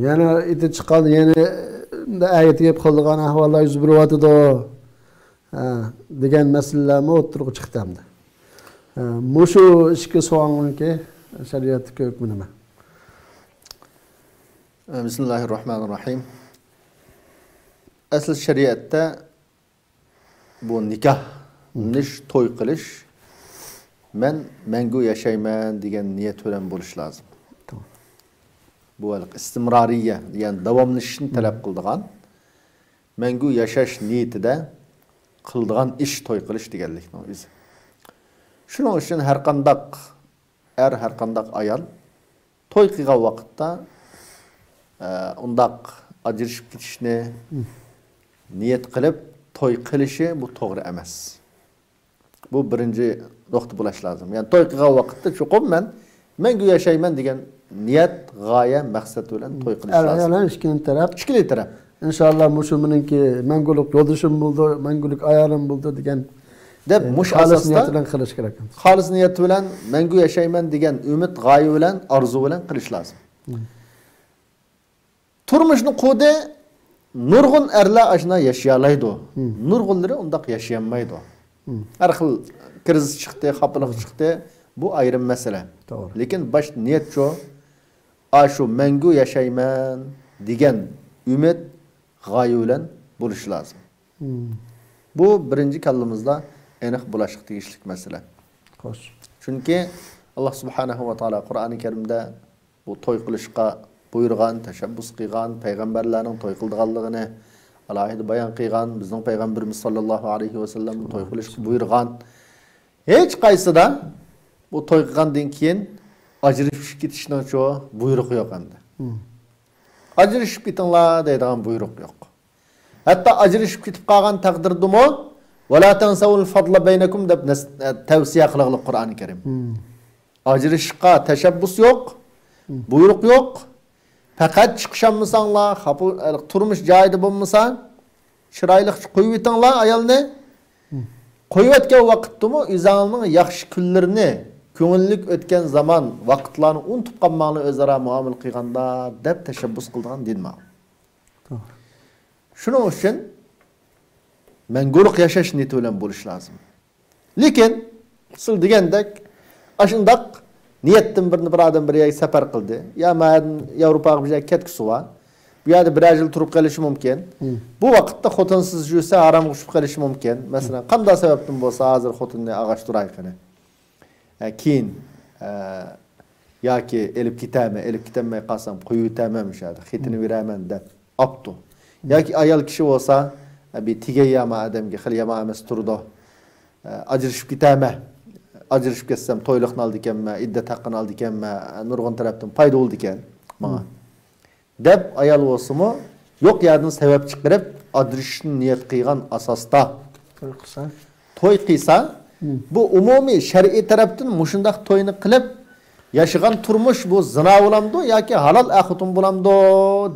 يەنە ئىددەت چىققان، يەنە ئەرگە تېگىپ قالىدىغان ئەھۋاللار يۈز بېرىۋاتىدۇ. ھە، دېگەن مەسىلىلەرمۇ ئوتتۇرىغا چىقتى ئەمدى. ھە، مۇشۇ ئىككى سوئالنىڭكى شەرىئەتتىكى ھۆكمى نېمە؟ بىسمىللاھىر راھمانىر راھىم. ئەسلى شەرىئەتتە بۇ نىكاھلىنىش، توي قىلىش، مەن مەڭگۈ ياشايمەن دېگەن نىيەت بىلەن بولۇشى لازىم. توغرا. بۇ ھېلىقى ئىستىمرارىيە، يەنى داۋاملىشىشنى تەلەپ قىلىدىغان، مەڭگۈ ياشاش نىيىتىدە قىلىدىغان ئىش توي قىلىش دېگەنلىكنىڭ ئۆزى. شۇنىڭ ئۈچۈن ھەرقانداق ئەر، ھەرقانداق ئايال توي قىلغان ۋاقىتتا، ئە، ئۇنداق ئاجرىشىپ كېتىشنى نىيەت قىلىپ توي قىلىشى بۇ توغرا ئەمەس. بۇ بىرىنچى نۇقتا بولۇش لازىم. يەنى توي قىلغان ۋاقىتتا چوقۇم مەن مەڭگۈ ياشايمەن دېگەن نىيەت، غايە، مەقسەت بىلەن توي قىلىش لازىم. ئەر ئايال ھەم ئىككىنچى تەرەپ. ئىككىنچى تەرەپ. ئىنشاللا مۇشۇ مېنىڭكى مەڭگۈلۈك يولدىشىم بولىدۇ، مەڭگۈلۈك ئايالىم بولىدۇ دېگەن، دەپ، ئە، مۇشۇ خالىس ئاساستا نىيەت بىلەن قىلىش كېرەك. خالىس نىيەت بىلەن مەڭگۈ ياشايمەن دېگەن ئۈمىد، غايە بىلەن، ئارزۇ بىلەن قىلىش لازىم. تۇرمۇشنى قۇردى، نۇرغۇن ئەرلەر ئاشۇنداق ياشىيالايدۇ. نۇرغۇنلىرى ئۇنداق ياشىيالمايدۇ. ھەر خىل كىرىزىس چىقتى، خاپىلىق چىقتى. بۇ ئايرىم مەسىلە. توغرا. لېكىن باش نىيەتچۇ، ئاشۇ مەڭگۈ ياشايمەن دېگەن ئۈمىد، غايە بىلەن بولۇشى لازىم. بۇ بىرىنچى كاللىمىزدا ئېنىق بولۇشقا تېگىشلىك مەسىلە. خوش. چۈنكى ئاللا سۇبھانەھۇ ۋە تائالا قۇرئانى كەرىمدە بۇ توي قىلىشقا بۇيرۇغان، تەشەببۇس قىلغان، پەيغەمبەرلەرنىڭ توي قىلىدىغانلىقىنى ئالاھىدە بايان قىلغان، بىزنىڭ پەيغەمبىرىمىز ساللاللاھۇ ئەلەيھى ۋەسەللەم توي قىلىشقا بۇيرۇغان. ھېچ قايسىدا بۇ توي قىلغاندىن كېيىن ئاجرىشىپ كېتىشنىڭچۇ بۇيرۇقى يوق ئەمدى. ئاجرىشىپ كېتىڭلار دەيدىغان بۇيرۇق يوق. ھەتتا ئاجرىشىپ كېتىپ قالغان تەقدىردىمۇ «ۋەلا تەنسەۋۇل فەزلە بەينەكۇم» دەپ نەس-، تەۋسىيە قىلغلىق قۇرئانى كەرىم. ئاجرىشىشقا تەشەببۇس يوق، بۇيرۇق يوق. پەقەت چىقىشالمىساڭلار، خاپا، تۇرمۇش جايىدا بولمىسا، چىرايلىقچە قويۇۋېتىڭلار ئايالنى. قويۇۋەتكەن ۋاقىتتىمۇ ئۆزۈڭلارنىڭ ياخشى كۈنلىرىنى، كۆڭۈللۈك ئۆتكەن زامان، ۋاقىتلارنى ئۇنتۇپ قالماڭلار ئۆزئارا مۇئامىلە قىلغاندا، دەپ تەشەببۇس قىلىدىغان دىن ماۋۇ. شۇنىڭ ئۈچۈن مەڭگۈلۈك ياشاش نىيىتى بىلەن بولۇش لازىم. لېكىن، سىز دېگەندەك، ئاشۇنداق نىيەتتىن بىرنى بىر ئادەم بىر يەرگە سەپەر قىلدى. يا مەن ياۋروپاغا بىر يەرگە كەتكۈسى بار. بۇ يەردە بىرەر يىل تۇرۇپ قېلىشى مۇمكىن. بۇ ۋاقىتتا خوتۇنسىز يۈرسە ھارامغا چۈشۈپ قېلىشى مۇمكىن. مەسىلەن، قانداق سەۋەبتىن بولسا ھازىر خوتۇننى ئاغاشتۇراي قېنى. ئە، كېيىن، ئە، ياكى ئېلىپ كېتەرمەن، ئېلىپ كېتەلمەي قالسام قويۇۋېتەرمەن مۇشۇ يەردە، خېتىنى بېرەرمەن دەپ ئاپتۇ. ياكى ئايال كىشى بولسا، ئە، بىر تېگەي يامان ئادەمگە خېلى يامان ئەمەس تۇرىدۇ. ئە، ئاجرىشىپ كېتەرمەن. ئاجرىشىپ كەتسەم تويلۇقنى ئالىدىكەنمەن، ئىددەت ھەققىنى ئالىدىكەنمەن، نۇرغۇن تەرەپتىن پايدا بولىدىكەن ماڭا. دەپ ئايال بولسىمۇ يوق يەردىن سەۋەب چىقىرىپ ئاجرىشىشنى نىيەت قىلغان ئاساستا توي قىلسا، بۇ ئومۇمىي شەرئىي تەرەپتىن مۇشۇنداق توينى قىلىپ ياشىغان تۇرمۇش بۇ زىنا بولامدۇ ياكى ھالال ئەر خوتۇن بولامدۇ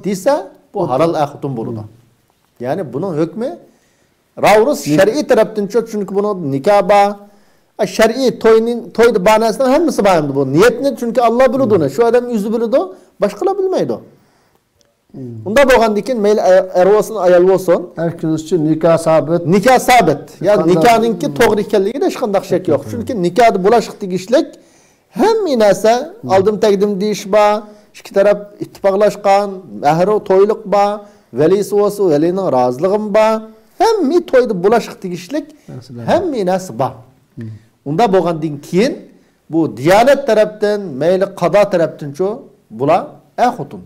دېسە، بۇ ھالال ئەر خوتۇن بولىدۇ. يەنى بۇنىڭ ھۆكمى راۋۇرۇس شەرئىي تەرەپتىنچۇ، چۈنكى بۇنىڭ نىكاھ بار. ئە، شەرئىي توينى، تويدا بار نەرسىنىڭ ھەممىسى بار ئەمدى بۇ. نىيەتنى چۈنكى ئاللا بىلىدۇ ئۇنى. شۇ ئادەم ئۆزى بىلىدۇ، باشقىلار بىلمەيدۇ. ئۇنداق بولغاندىن كېيىن مەيلى ئە-، ئەر بولسۇن، ئايال بولسۇن. ھەر كۈنىسىچە نىكاھ سابىت. نىكاھ سابىت. يەنى نىكاھنىڭكى توغرا ئىكەنلىكىدە ھېچقانداق شەك يوق. چۈنكى نىكاھدا بولۇشقا تېگىشلىك ھەممە نەرسە، ئالدىم تەگدىم دېيىش بار، ئىككى تەرەپ ئىتتىپاقلاشقان، مەھرى تويلۇق بار، ۋەلىسى بولسا ۋەلىنىڭ رازىلىقىمۇ بار. ھەممە تويدا بولۇشقا تېگىشلىك ھەممە نەرسە بار. ئۇنداق بولغاندىن كېيىن بۇ دىيانەت تەرەپتىن، مەيلى قازا تەرەپتىنچۇ، بۇلار ئەر خوتۇن.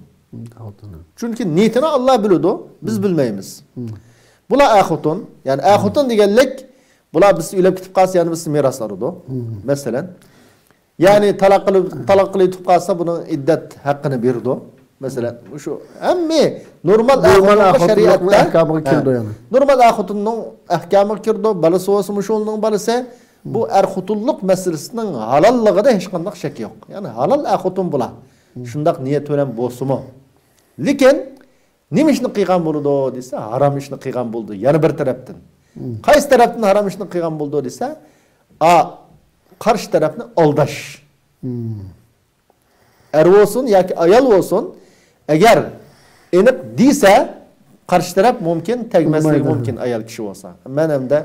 چۈنكى نىيىتىنى ئاللا بىلىدۇ، بىز بىلمەيمىز. بۇلار ئەر خوتۇن، يەنى ئەر خوتۇن دېگەنلىك، بۇلار بىز ئۆلۈپ كېتىپ قالسا يەنە بىز مىراس ئالىدۇ. مەسىلەن، يەنى تالاق قىلىپ، تالاق قىلىپ قالسا بۇنىڭ ئىددەت ھەققىنى بېرىدۇ. مەسىلەن، شۇ ھەممە نورمال ئەر خوتۇنلۇققا شەرىئەتتە، ئەھكامىغا كىرىدۇ يەنى. نورمال ئەر خوتۇننىڭ ئەھكامىغا كىرىدۇ، بالىسى بولسىمۇ شۇنىڭ بالىسى. بۇ ئەر خوتۇنلۇق مەسىلىسىنىڭ ھالاللىقىدا ھېچقانداق شەك يوق. يەنى ھالال ئەر خوتۇن بۇلار. شۇنداق نىيەت بىلەن بولسىمۇ. لېكىن نېمە ئىشنى قىلغان بولىدۇ دېسە، ھارام ئىشنى قىلغان بولىدۇ. يەنە بىر تەرەپتىن. قايسى تەرەپتىن ھارام ئىشنى قىلغان بولىدۇ دېسە، ئا، قارشى تەرەپنى ئالداش. ئەر بولسۇن ياكى ئايال بولسۇن، ئەگەر ئېنىق دېسە، قارشى تەرەپ مۇمكىن تەگمەسلىكى مۇمكىن، ئايال كىشى بولسا. مەن ئەمدى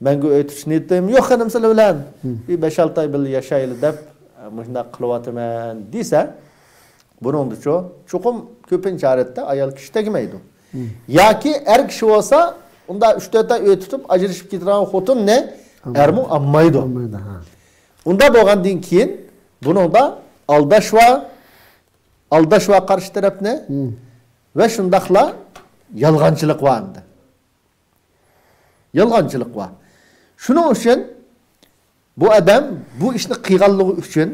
مەڭگۈ ئۆي تۇتۇش نىيىتىم يوق، خېنىم، سىلەر بىلەن بىر بەش-ئالتە ئاي بىللە ياشايلى دەپ، مۇشۇنداق قىلىۋاتىمەن دېسە، بۇنىڭدىچۇ چوقۇم كۆپىنچە ھالەتتە ئايال كىشى تەگمەيدۇ. ياكى ئەر كىشى بولسا، ئۇندا ئۈچ-تۆت ئاي ئۆي تۇتۇپ، ئاجرىشىپ كېتىدىغان خوتۇننى ئەرمۇ ئالمايدۇ. ئۇنداق بولغاندىن كېيىن بۇنىڭدا ئالداش بار، ئالداش بار قارشى تەرەپنى ۋە شۇنداقلا يالغانچىلىق بار ئەمدى. يالغانچىلىق بار. شۇنىڭ ئۈچۈن بۇ ئادەم بۇ ئىشنى قىلغانلىقى ئۈچۈن،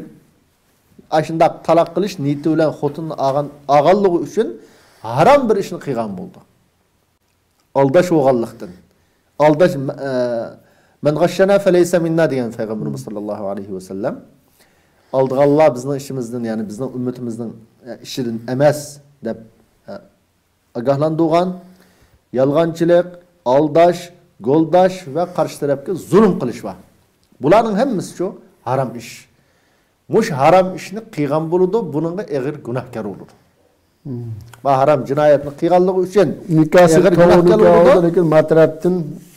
ئاشۇنداق تالاق قىلىش نىيىتى بىلەن خوتۇننى ئالغان، ئالغانلىقى ئۈچۈن ھارام بىر ئىشنى قىلغان بولدى. ئالداش بولغانلىقتىن. ئالداش، ئە، «مەن غەششەنا فەلەيسە مىننا» دېگەن پەيغەمبىرىمىز ساللاللاھۇ ئەلەيھى ۋەسەللەم. ئالدىغانلار بىزنىڭ ئىچىمىزدىن، يەنى بىزنىڭ ئۈممىتىمىزنىڭ، ئە، ئىچىدىن ئەمەس دەپ، ئە، ئاگاھلاندۇرغان. يالغانچىلىق، ئالداش، گولداش ۋە قارشى تەرەپكە زۇلۇم قىلىش بار. بۇلارنىڭ ھەممىسىچۇ ھارام ئىش. مۇشۇ ھارام ئىشنى قىلغان بولىدۇ، بۇنىڭغا ئېغىر گۇناھكار بولىدۇ. ما ھارام جىنايەتنى قىلغانلىقى ئۈچۈن نىكاھسىز ئېغىر توغرا گۇناھكار نىكاھ بولىدۇ. بولىدۇ، لېكىن ما تەرەپتىن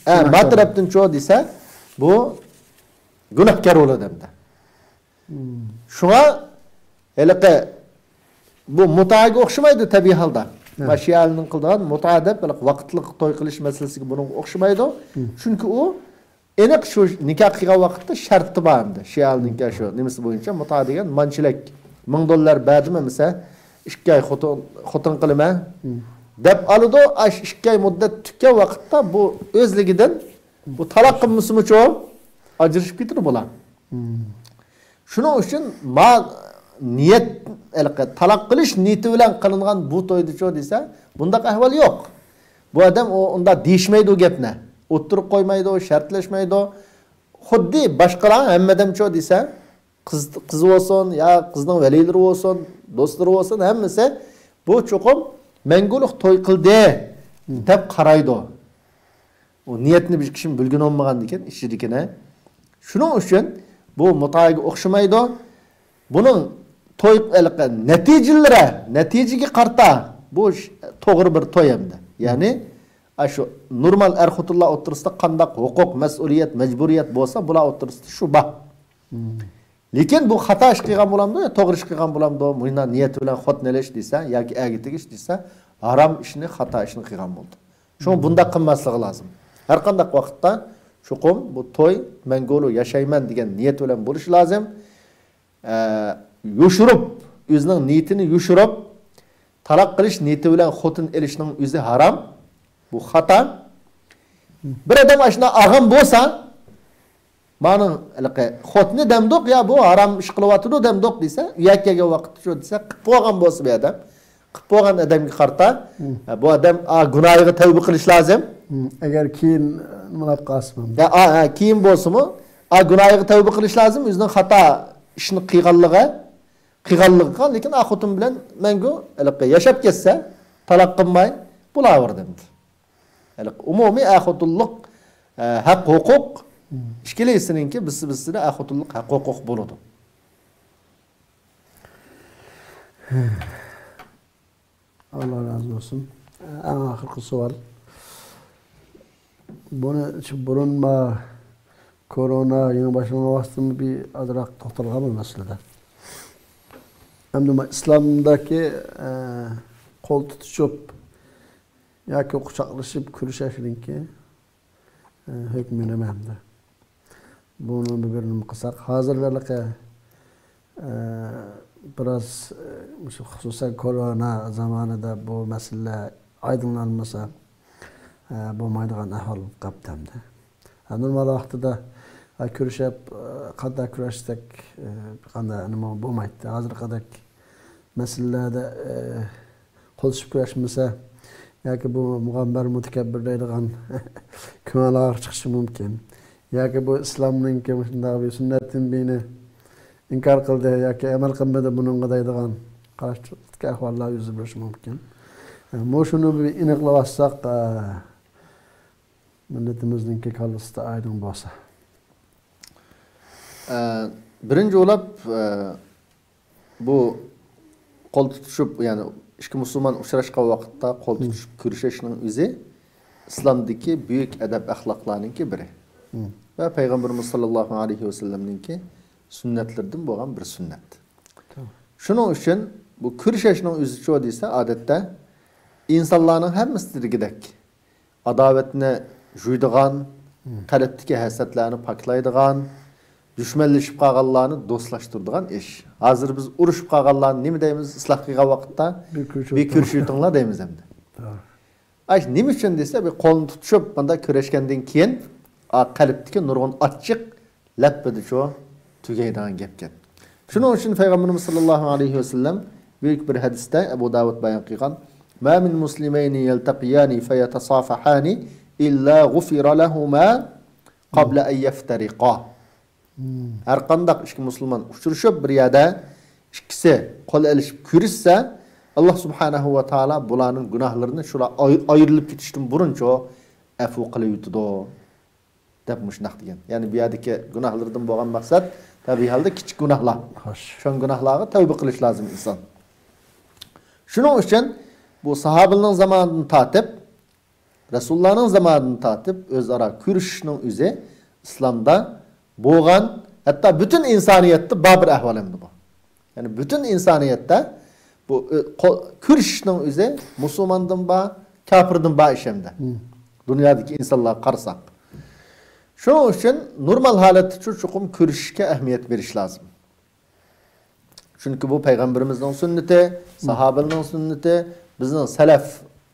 ھە، ما تەرەپتىنچۇ دېسە، بۇ گۇناھكار بولىدۇ ئەمدى. شۇڭا ھېلىقى بۇ مۇتائەگە ئوخشىمايدۇ تەبىئىي ھالدا. ھە. ما شىئەلىنىڭ قىلىدىغان مۇتائە دەپ ھېلىقى ۋاقىتلىق توي قىلىش مەسىلىسىگە بۇنىڭغا ئوخشىمايدۇ. چۈنكى ئۇ ئېنىق شۇ نىكاھ قىلغان ۋاقىتتا شەرتى بار ئەمدى. شىئەلىنىڭكى شۇ نېمىسى بويىچە مۇتائە دېگەن مانچىلەك مىڭ دوللار بەردىمۇ مەسە، ئىككى ئاي خوتۇن، خوتۇن قىلىمەن دەپ ئالىدۇ. ئاشۇ ئىككى ئاي مۇددەت پۈتكەن ۋاقىتتا بۇ ئۆزلۈكىدىن بۇ تالاق قىلمىسىمۇچۇ ئاجرىشىپ كېتىدۇ بۇلار. شۇنىڭ ئۈچۈن ما نىيەت، ھېلىقى تالاق قىلىش نىيىتى بىلەن قىلىنغان بۇ تويدىچۇ دېسە، بۇنداق ئەھۋال يوق. بۇ ئادەم ئۇ، ئۇنداق دېيىشمەيدۇ گەپنى. ئوتتۇرىغا قويمايدۇ، شەرتلەشمەيدۇ. خۇددى باشقىلار ھەممە ئادەمچۇ دېسە، قىز، قىزى بولسۇن يا قىزنىڭ ۋەلىيلىرى بولسۇن، دوستلىرى بولسۇن، ھەممىسى بۇ چوقۇم مەڭگۈلۈك توي قىلدى دەپ قارايدۇ. ئۇ نىيەتنى بىر كىشىمۇ بىلگىلى بولمىغاندىكىن ئىچىدىكىنى. شۇنىڭ ئۈچۈن بۇ مۇتائەگە ئوخشىمايدۇ. بۇنىڭ توي ھېلىقى نەتىجىلىرى، نەتىجىگە قارىتا بۇ ش-، توغرا بىر توي ئەمدى. يەنى، ئاشۇ نورمال ئەر-خوتۇنلار ئوتتۇرىسىدا قانداق ھوقۇق، مەسئۇلىيەت، مەجبۇرىيەت بولسا، بۇلار ئوتتۇرىسىدا شۇ بار. لېكىن بۇ خاتا ئىش قىلغان بولامدۇ يا توغرا ئىش قىلغان بولامدۇ؟ مۇشۇنداق نىيەت بىلەن خوتۇن ئېلىش دېسە ياكى ئەرگە تېگىش دېسە، ھارام ئىشنى، خاتا ئىشنى قىلغان بولدى. شۇڭا بۇنداق قىلماسلىقى لازىم. ھەر قانداق ۋاقىتتا چوقۇم بۇ توي مەڭگۈلۈك ياشايمەن دېگەن نىيەت بىلەن بولۇشى لازىم. ئە، يوشۇرۇپ، ئۆزىنىڭ نىيىتىنى يوشۇرۇپ، تالاق قىلىش نىيىتى بىلەن خوتۇن ئېلىشنىڭ ئۆزى ھارام. بۇ خاتا. بىر ئادەم ئاشۇنداق ئالغان بولسا، مانا ھېلىقى خوتۇنى دەمدۇق، يا بۇ ھارام ئىش قىلىۋاتىدۇ دەمدۇق دېسە، ئۆيگە كەلگەن ۋاقىتتا شۇ دېسە، قىلىپ بولغان بولسا بۇ ئادەم، قىلىپ بولغان ئادەمگە قارىتا، ھە، بۇ ئادەم، ئا، گۇناھىغا تەۋبە قىلىش لازىم. ئەگەر كېيىن نېمە قىلىپ قالسىمۇ. يا، ئا، ئا، كېيىن بولسىمۇ، ئا، گۇناھىغا تەۋبە قىلىش لازىم، ئۆزىنىڭ خاتا ئىشنى قىلغانلىقى، قىلغانلىقىغا، لېكىن ئا خوتۇن بىلەن مەڭگۈ ھېلىقى ياشاپ كەتسە، تالاق قىلماي بولاۋېرىدۇ ئەمدى. ھېلىقى ئومۇمىي ئا خوتۇنلۇق، ئە، ھەق ھوقۇق، ئىككىلىسىنىڭكى بىرسى بىرسىدە ئا خوتۇنلۇق ھەق ھوقۇق بولىدۇ. ئاللا رازى بولسۇن. ئەڭ ئاخىرقى سوئال. بۇنى بۇرۇن ما كورونا يېڭى باشلانغان ۋاقتىمۇ بىر ئازراق توختالغان بۇ مەسىلىدە. ئەمدى ما ئىسلامدىكى، ئە، قول تۇتۇشۇپ ياكى قۇچاقلىشىپ كۆرۈشۈشنىڭكى، ئە، ھۆكمى نېمە ئەمدى؟ بۇنى بىر نېمە قىلساق، ھازىر ھېلىقى، ئە، بىراز، ئە، مۇشۇ خۇسۇسەن كورونا زامانىدا بۇ مەسىلىلەر ئايدىڭلانمىسا، ئە، بولمايدىغان ئەھۋال بولۇپ قاپتۇ ئەمدى. ئە، نورمال ۋاقتىدا، ئە، كۆرۈشۈپ، ئە، قانداق كۆرۈشسەك، ئە، قانداق نېمە بولمايتتى. ھازىرقىدەك مەسىلىلەردە، ئە، قول تۇتۇپ كۆرۈشمىسە، ياكى بۇ مۇغەمبەر مۇتەكەببىر دەيدىغان كۆڭۈل ئاغرىق چىقىشى مۇمكىن. ياكى بۇ ئىسلامنىڭكى مۇشۇنداق بىر سۈننەتتىن بىرنى ئىنكار قىلدى ياكى ئەمەل قىلمىدى بۇنىڭغا دەيدىغان قارشىلىقتىكى ئەھۋاللار يۈز بېرىشى مۇمكىن. ئە، مۇشۇنى بىر ئېنىقلاۋاتساق، ئە، مىللىتىمىزنىڭكى كاللىسىدا ئايدىڭ بولسا. ئە، بىرىنچى بولۇپ، ئە، بۇ قول تۇتۇشۇپ، يەنى ئىككى مۇسۇلمان ئۇچراشقان ۋاقىتتا قول تۇتۇشۇپ كۆرۈشۈشنىڭ ئۆزى ئىسلامدىكى بۈيۈك ئەدەپ ئەخلاقلارنىڭكى بىرى. ۋە پەيغەمبىرىمىز ساللاللاھۇ ئەلەيھى ۋەسەللەمنىڭكى سۈننەتلىرىدىن بولغان بىر سۈننەت. شۇنىڭ ئۈچۈن بۇ كۆرۈشۈشنىڭ ئۆزىچۇ دېسە، ئادەتتە ئىنسانلارنىڭ ھەممىسى دېگۈدەك ئاداۋەتنى جۇيىدىغان، قەلبتىكى ھەسەتلەرنى پاكلايدىغان، دۈشمەنلىشىپ قالغانلارنى دوستلاشتۇرىدىغان ئىش. ھازىر بىز ئۇرۇشۇپ قالغانلارنى نېمە دەيمىز؟ ئىسلاھ قىلغان ۋاقىتتا، بىر كۆرۈشۈۋېتىڭلار دەيمىز ئەمدى. ئاش نېمە ئۈچۈن دېسە، بىر قولنى تۇتۇشۇپ، مۇنداق كۆرۈشكەندىن كېيىن، ئا، قەلبتىكى نۇرغۇن ئاچچىق لەپپىدىچۇ تۈگەيدىغان گەپكەن. شۇنىڭ ئۈچۈن پەيغەمبىرىمىز ساللاللاھۇ ئەلەيھى ۋەسەللەم بۈيۈك بىر ھەدىستە ئەبۇ داۋۇد بايان قىلغان، ما من مسلمين يلتقيان فيتصافحان إلا غفر لهما قبل أن يفترقا. ھەر قانداق ئىككى مۇسۇلمان ئۇچرىشىپ بىر يەردە ئىككىسى قول ئېلىشىپ كۆرۈشسە، ئاللا سۇبھانەھۇ ۋە تائالا بۇلارنىڭ گۇناھلىرىنى شۇلار ئاي-، ئايرىلىپ كېتىشتىن بۇرۇنچۇ ئەپۇ قىلىۋېتىدۇ. دەپ مۇشۇنداق دېگەن. يەنى بۇ يەردىكى گۇناھلىرىدىن بولغان مەقسەت تەبىئىي ھالدا كىچىك گۇناھلار. خوش. شۇ گۇناھلارغا تەۋبە قىلىش لازىم ئىنسان. شۇنىڭ ئۈچۈن بۇ ساھابىلەرنىڭ زامانىدىن تارتىپ، رەسۇلۇللانىڭ زامانىدىن تارتىپ ئۆزئارا كۆرۈشۈشنىڭ ئۆزى ئىسلامدا بولغان، ھەتتا پۈتۈن ئىنسانىيەتتە بار بىر ئەھۋال ئەمدى بۇ. يەنى پۈتۈن ئىنسانىيەتتە بۇ، ئۆ، قو-، كۆرۈشۈشنىڭ ئۆزى مۇسۇلماندىن بار، كاپىردىن بار ئىش ئەمدى. دۇنيادىكى ئىنسانلارغا قارىساق. شۇنىڭ ئۈچۈن نورمال ھالەتتىچۇ چوقۇم كۆرۈشۈشكە ئەھمىيەت بېرىش لازىم. چۈنكى بۇ پەيغەمبىرىمىزنىڭ سۈننىتى، ساھابىلەرنىڭ سۈننىتى، بىزنىڭ سەلەف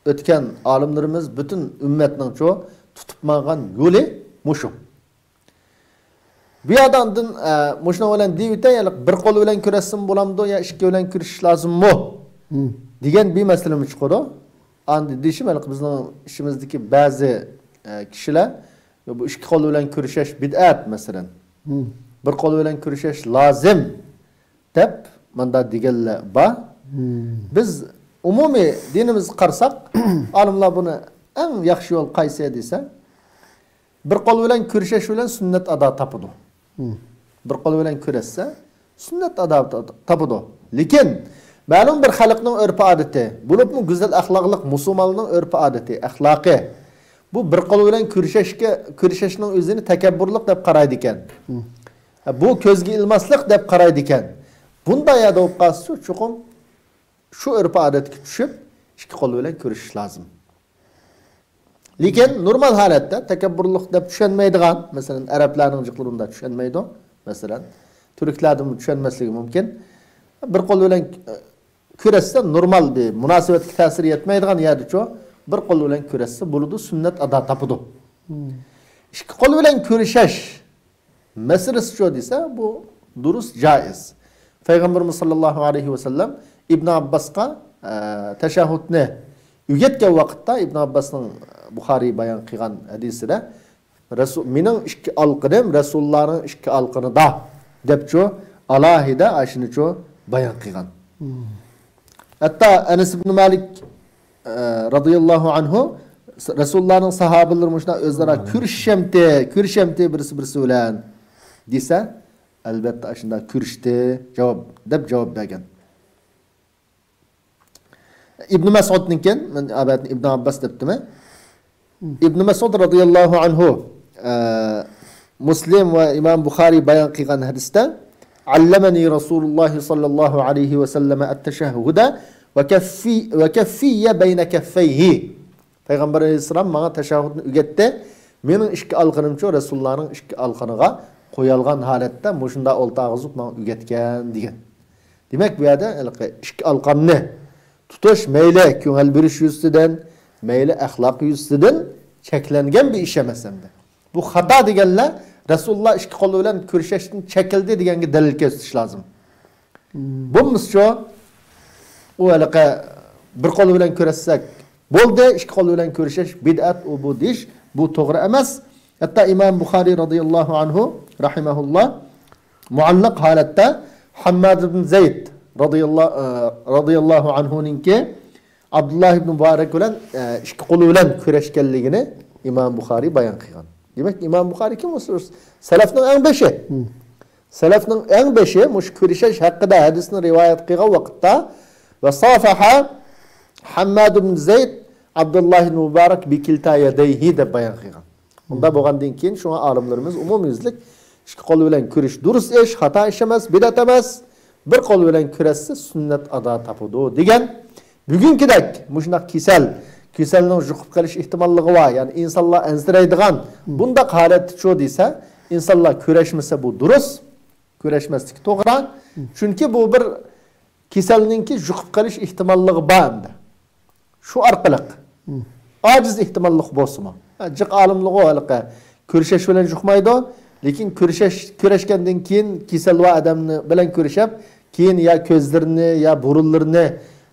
ئۆتكەن ئالىملىرىمىز پۈتۈن ئۈممەتنىڭچۇ تۇتۇپ ماڭغان يولى مۇشۇ. بۇ يەردە ئاندىن، ئە، مۇشۇنىڭ بىلەن دېيىۋېتەي، يەنى بىر قول بىلەن كۆرۈشسىمۇ بولامدۇ يا ئىككى بىلەن كۆرۈشۈش لازىممۇ؟ دېگەن بىر مەسىلىمۇ چىقىدۇ. ئاندىن دېيىشىم، ھېلىقى بىزنىڭ ئىچىمىزدىكى بەزى ئە، كىشىلەر، «يا، بۇ ئىككى قول بىلەن كۈرىشەش بىدئەت، مەسىلەن. بىر قول بىلەن كۈرىشەش لازىم» دەپ، ماندا دېگەنلەر بار. بىز ئومۇمىي دىنىمىزگە قارىساق، ئالىملار بۇنى ئەڭ ياخشى يول قايسى دېسە، بىر قول بىلەن كۈرىشەش بىلەن سۈننەت ئادا تاپىدۇ. بىر قول بىلەن كۈرەشسە، سۈننەت ئادا تاپىدۇ. لېكىن مەلۇم بىر خەلقنىڭ ئۆرپ-ئادىتى، بولۇپمۇ گۈزەل ئەخلاقلىق مۇسۇلمانلارنىڭ ئۆرپ-ئادىتى، ئەخلاقى، بۇ بىر قول بىلەن كۈرىشەشكە، كۈرىشەشنىڭ ئۆزىنى تەكەببۇرلۇق دەپ قارايدىكەن. ھە، بۇ كۆزگە ئىلماسلىق دەپ قارايدىكەن. بۇنداق يەردە بولۇپ قالسا، چوقۇم شۇ ئۆرپ-ئادەتكە چۈشۈپ، ئىككى قول بىلەن كۈرىشىش لازىم. لېكىن نورمال ھالەتتە تەكەببۇرلۇق دەپ چۈشەنمەيدىغان، مەسىلەن، ئەرەبلەرنىڭ جىقلىرىدا چۈشەنمەيدۇ. مەسىلەن، تۈركلەردىمۇ چۈشەنمەسلىكى مۇمكىن. بىر قول بىلەن، ئە، كۈرەشسە نورمال بىر مۇناسىۋەتكە تەسىرى يەتمەيدىغان يەردىچۇ، بىر قول بىلەن كۈرەشسە بولىدۇ، سۈننەت ئادا تاپىدۇ. ئىككى قول بىلەن كۈرىشەش مەسىلىسىچۇ دېسە، بۇ دۇرۇس، جائىز. پەيغەمبىرىمىز ساللاللاھۇ ئەلەيھى ۋەسەللەم ئىبن ئابباسقا، ئە، تەشەھھۇدنى ئۆگەتكەن ۋاقىتتا، ئىبن ئابباسنىڭ بۇخارىي بايان قىلغان ھەدىسىدە، رەسۇ-، «مېنىڭ ئىككى ئالقىنىم رەسۇلۇللانىڭ ئىككى ئالقىنىدا» دەپچۇ، ئالاھىدە ئاشۇنىچۇ بايان قىلغان. ھەتتا ئەنەس ئىبن مالىك، ئە، رازىياللاھۇ ئەنھۇ، رەسۇلۇللانىڭ ساھابىلىرى مۇشۇنداق ئۆزئارا كۈرىشىشەمتى، كۈرىشەمتى بىرسى بىرسى بىلەن دېسە، ئەلۋەتتە ئاشۇنداق كۈرۈشتى جاۋاب، دەپ جاۋاب بەرگەن. ئىبن مەسئۇدنىڭكى، مەن ئابەتنى ئىبن ئابباس دەپتىمەن. ئىبن مەسئۇد رازىياللاھۇ ئەنھۇ، ئە، مۇسلىم ۋە ئىمام بۇخارىي بايان قىلغان ھەدىستە، «علمني رسول الله صلى الله عليه وسلم التشهد وكفي، وكفي بين كفيه». پەيغەمبەر ئەلەيھىسسالام ماڭا تەشەھھۇدنى ئۆگەتتى. مېنىڭ ئىككى ئالقىنىمچۇ رەسۇلۇللانىڭ ئىككى ئالقىنىغا قويالغان ھالەتتە مۇشۇنداق ئولتۇرغۇزۇپ ماڭا ئۆگەتكەن، دېگەن. دېمەك، بۇ يەردە ھېلىقى ئىككى ئالقاننى تۇتۇش مەيلى كۆڭۈل بېرىش يۈزىسىدىن، مەيلى ئەخلاق يۈزىسىدىن چەكلەنگەن بىر ئىش ئەمەس ئەمدى. بۇ خاتا دېگەنلەر رەسۇلۇللا ئىككى قولى بىلەن كۈرىشەشتىن چەكلىدى دېگەنگە دەلىل كۆرسىتىش لازىم. بولمىسىچۇ، ئۇ ھېلىقى بىر قول بىلەن كۈرەشسەك بولدى، ئىككى قول بىلەن كۈرىشىش بىدئەت، ئۇ بۇ دېيىش، بۇ توغرا ئەمەس. ھەتتا ئىمام بۇخارىي رازىياللاھۇ ئەنھۇ، راھىمەھۇللا، مۇئەللەق ھالەتتە ھەمماد ئىبن زەيد رازىياللا-، ئە، رازىياللاھۇ ئەنھۇنىڭكى ئابدۇللا ئىبن مۇبارەك بىلەن، ئە، ئىككى قولى بىلەن كۈرەشكەنلىكىنى ئىمام بۇخارىي بايان قىلغان. دېمەك، ئىمام بۇخارىي كىم؟ سەلەفنىڭ ئەڭ بېشى. سەلەفنىڭ ئەڭ بېشى مۇشۇ كۈرىشىش ھەققىدە ھەدىسنى رىۋايەت قىلغان ۋاقىتتا، «وصافح حماد بن زيد عبد الله بن مبارك بكلتا يديه» دەپ بايان قىلغان. ئۇنداق بولغاندىن كېيىن، شۇڭا ئالىملىرىمىز ئومۇميۈزلۈك ئىككى قول بىلەن كۈرىش دۇرۇس ئىش، خاتا ئىش ئەمەس، بىدئەت ئەمەس، بىر قول بىلەن كۈرەشسە سۈننەت ئادا تاپىدۇ دېگەن. بۈگۈنكىدەك مۇشۇنداق كېسەل، كېسەلنىڭ يۇقۇپ قېلىش ئېھتىماللىقى بار، يەنى ئىنسانلار ئەنسىرەيدىغان بۇنداق ھالەتتىچۇ دېسە، ئىنسانلار كۈرەشمىسە بۇ دۇرۇس، كۈرەشمەسلىكى توغرا. چۈنكى بۇ بىر كېسەلنىڭكى يۇقۇپ قېلىش ئېھتىماللىقى بار ئەمدى. شۇ ئارقىلىق ئاجىز ئېھتىماللىق بولسىمۇ، ھە، جىق ئالىملىقى ھېلىقى كۈرىشىش بىلەن يۇقمايدۇ. لېكىن كۈرىشىش، كۈرەشكەندىن كېيىن كېسەل بار ئادەم بىلەن كۈرىشىپ، كېيىن يا كۆزلىرىنى، يا بۇرۇنلىرىنى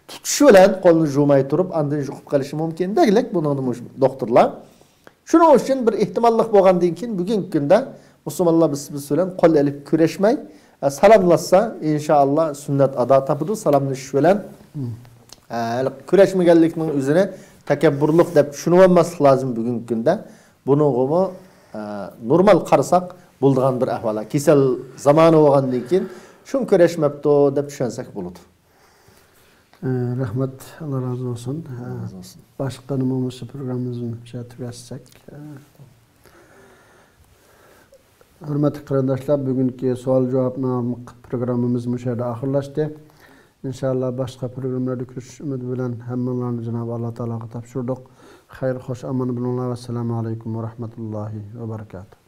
تۇتۇشى بىلەن قولىنى يۇماي تۇرۇپ، ئاندىن يۇقۇپ قېلىشى مۇمكىن دېگۈلۈك. بۇنىڭدا مۇشۇ دوختۇرلار شۇنىڭ ئۈچۈن بىر ئېھتىماللىق بولغاندىن كېيىن، بۈگۈنكى كۈندە مۇسۇلمانلار بىر-بىرسى بىلەن قول ئېلىپ كۈرەشمەي، ئە، سالاملاشسا، ئىنشائاللا، سۈننەت ئادا تاپىدۇ. سالاملىشىش بىلەن، ئە، ھېلىقى كۈرەشمىگەنلىكنىڭ ئۆزىنى تەكەببۇرلۇق دەپ چۈشىنىۋالماسلىق لازىم بۈگۈنكى كۈندە. بۇنىڭغىمۇ، ئە، نورمال قارىساق بولىدىغان بىر ئەھۋال. كېسەل زامانى بولغاندىن كېيىن، شۇڭا كۈرەشمەپتۇ دەپ چۈشەنسەك بولىدۇ. ئە، رەھمەت، ئاللا رازى بولسۇن. ئە، رازى بولسۇن. باشلىق خانىم، مۇشۇ پروگراممىمىزنى مۇشۇ يەردە تۈگەتسەك. ئە، ھۆرمەتلىك قېرىنداشلار، بۈگۈنكى سوئال جاۋابلىق پروگراممىمىز مۇشۇ يەردە ئاخىرلاشتى. ئىنشائاللا، باشقا پروگراممىلاردا كۆرۈشۈش ئۈمىدى بىلەن ھەممىڭلارنى جانابى ئاللا تائالاغا تاپشۇردۇق. خەير، خوش ئامان بولۇڭلار. ۋەسسالامۇ ئەلەيكۇم ۋە رەھمەتۇللاھى ۋە بەرىكاتۇھ.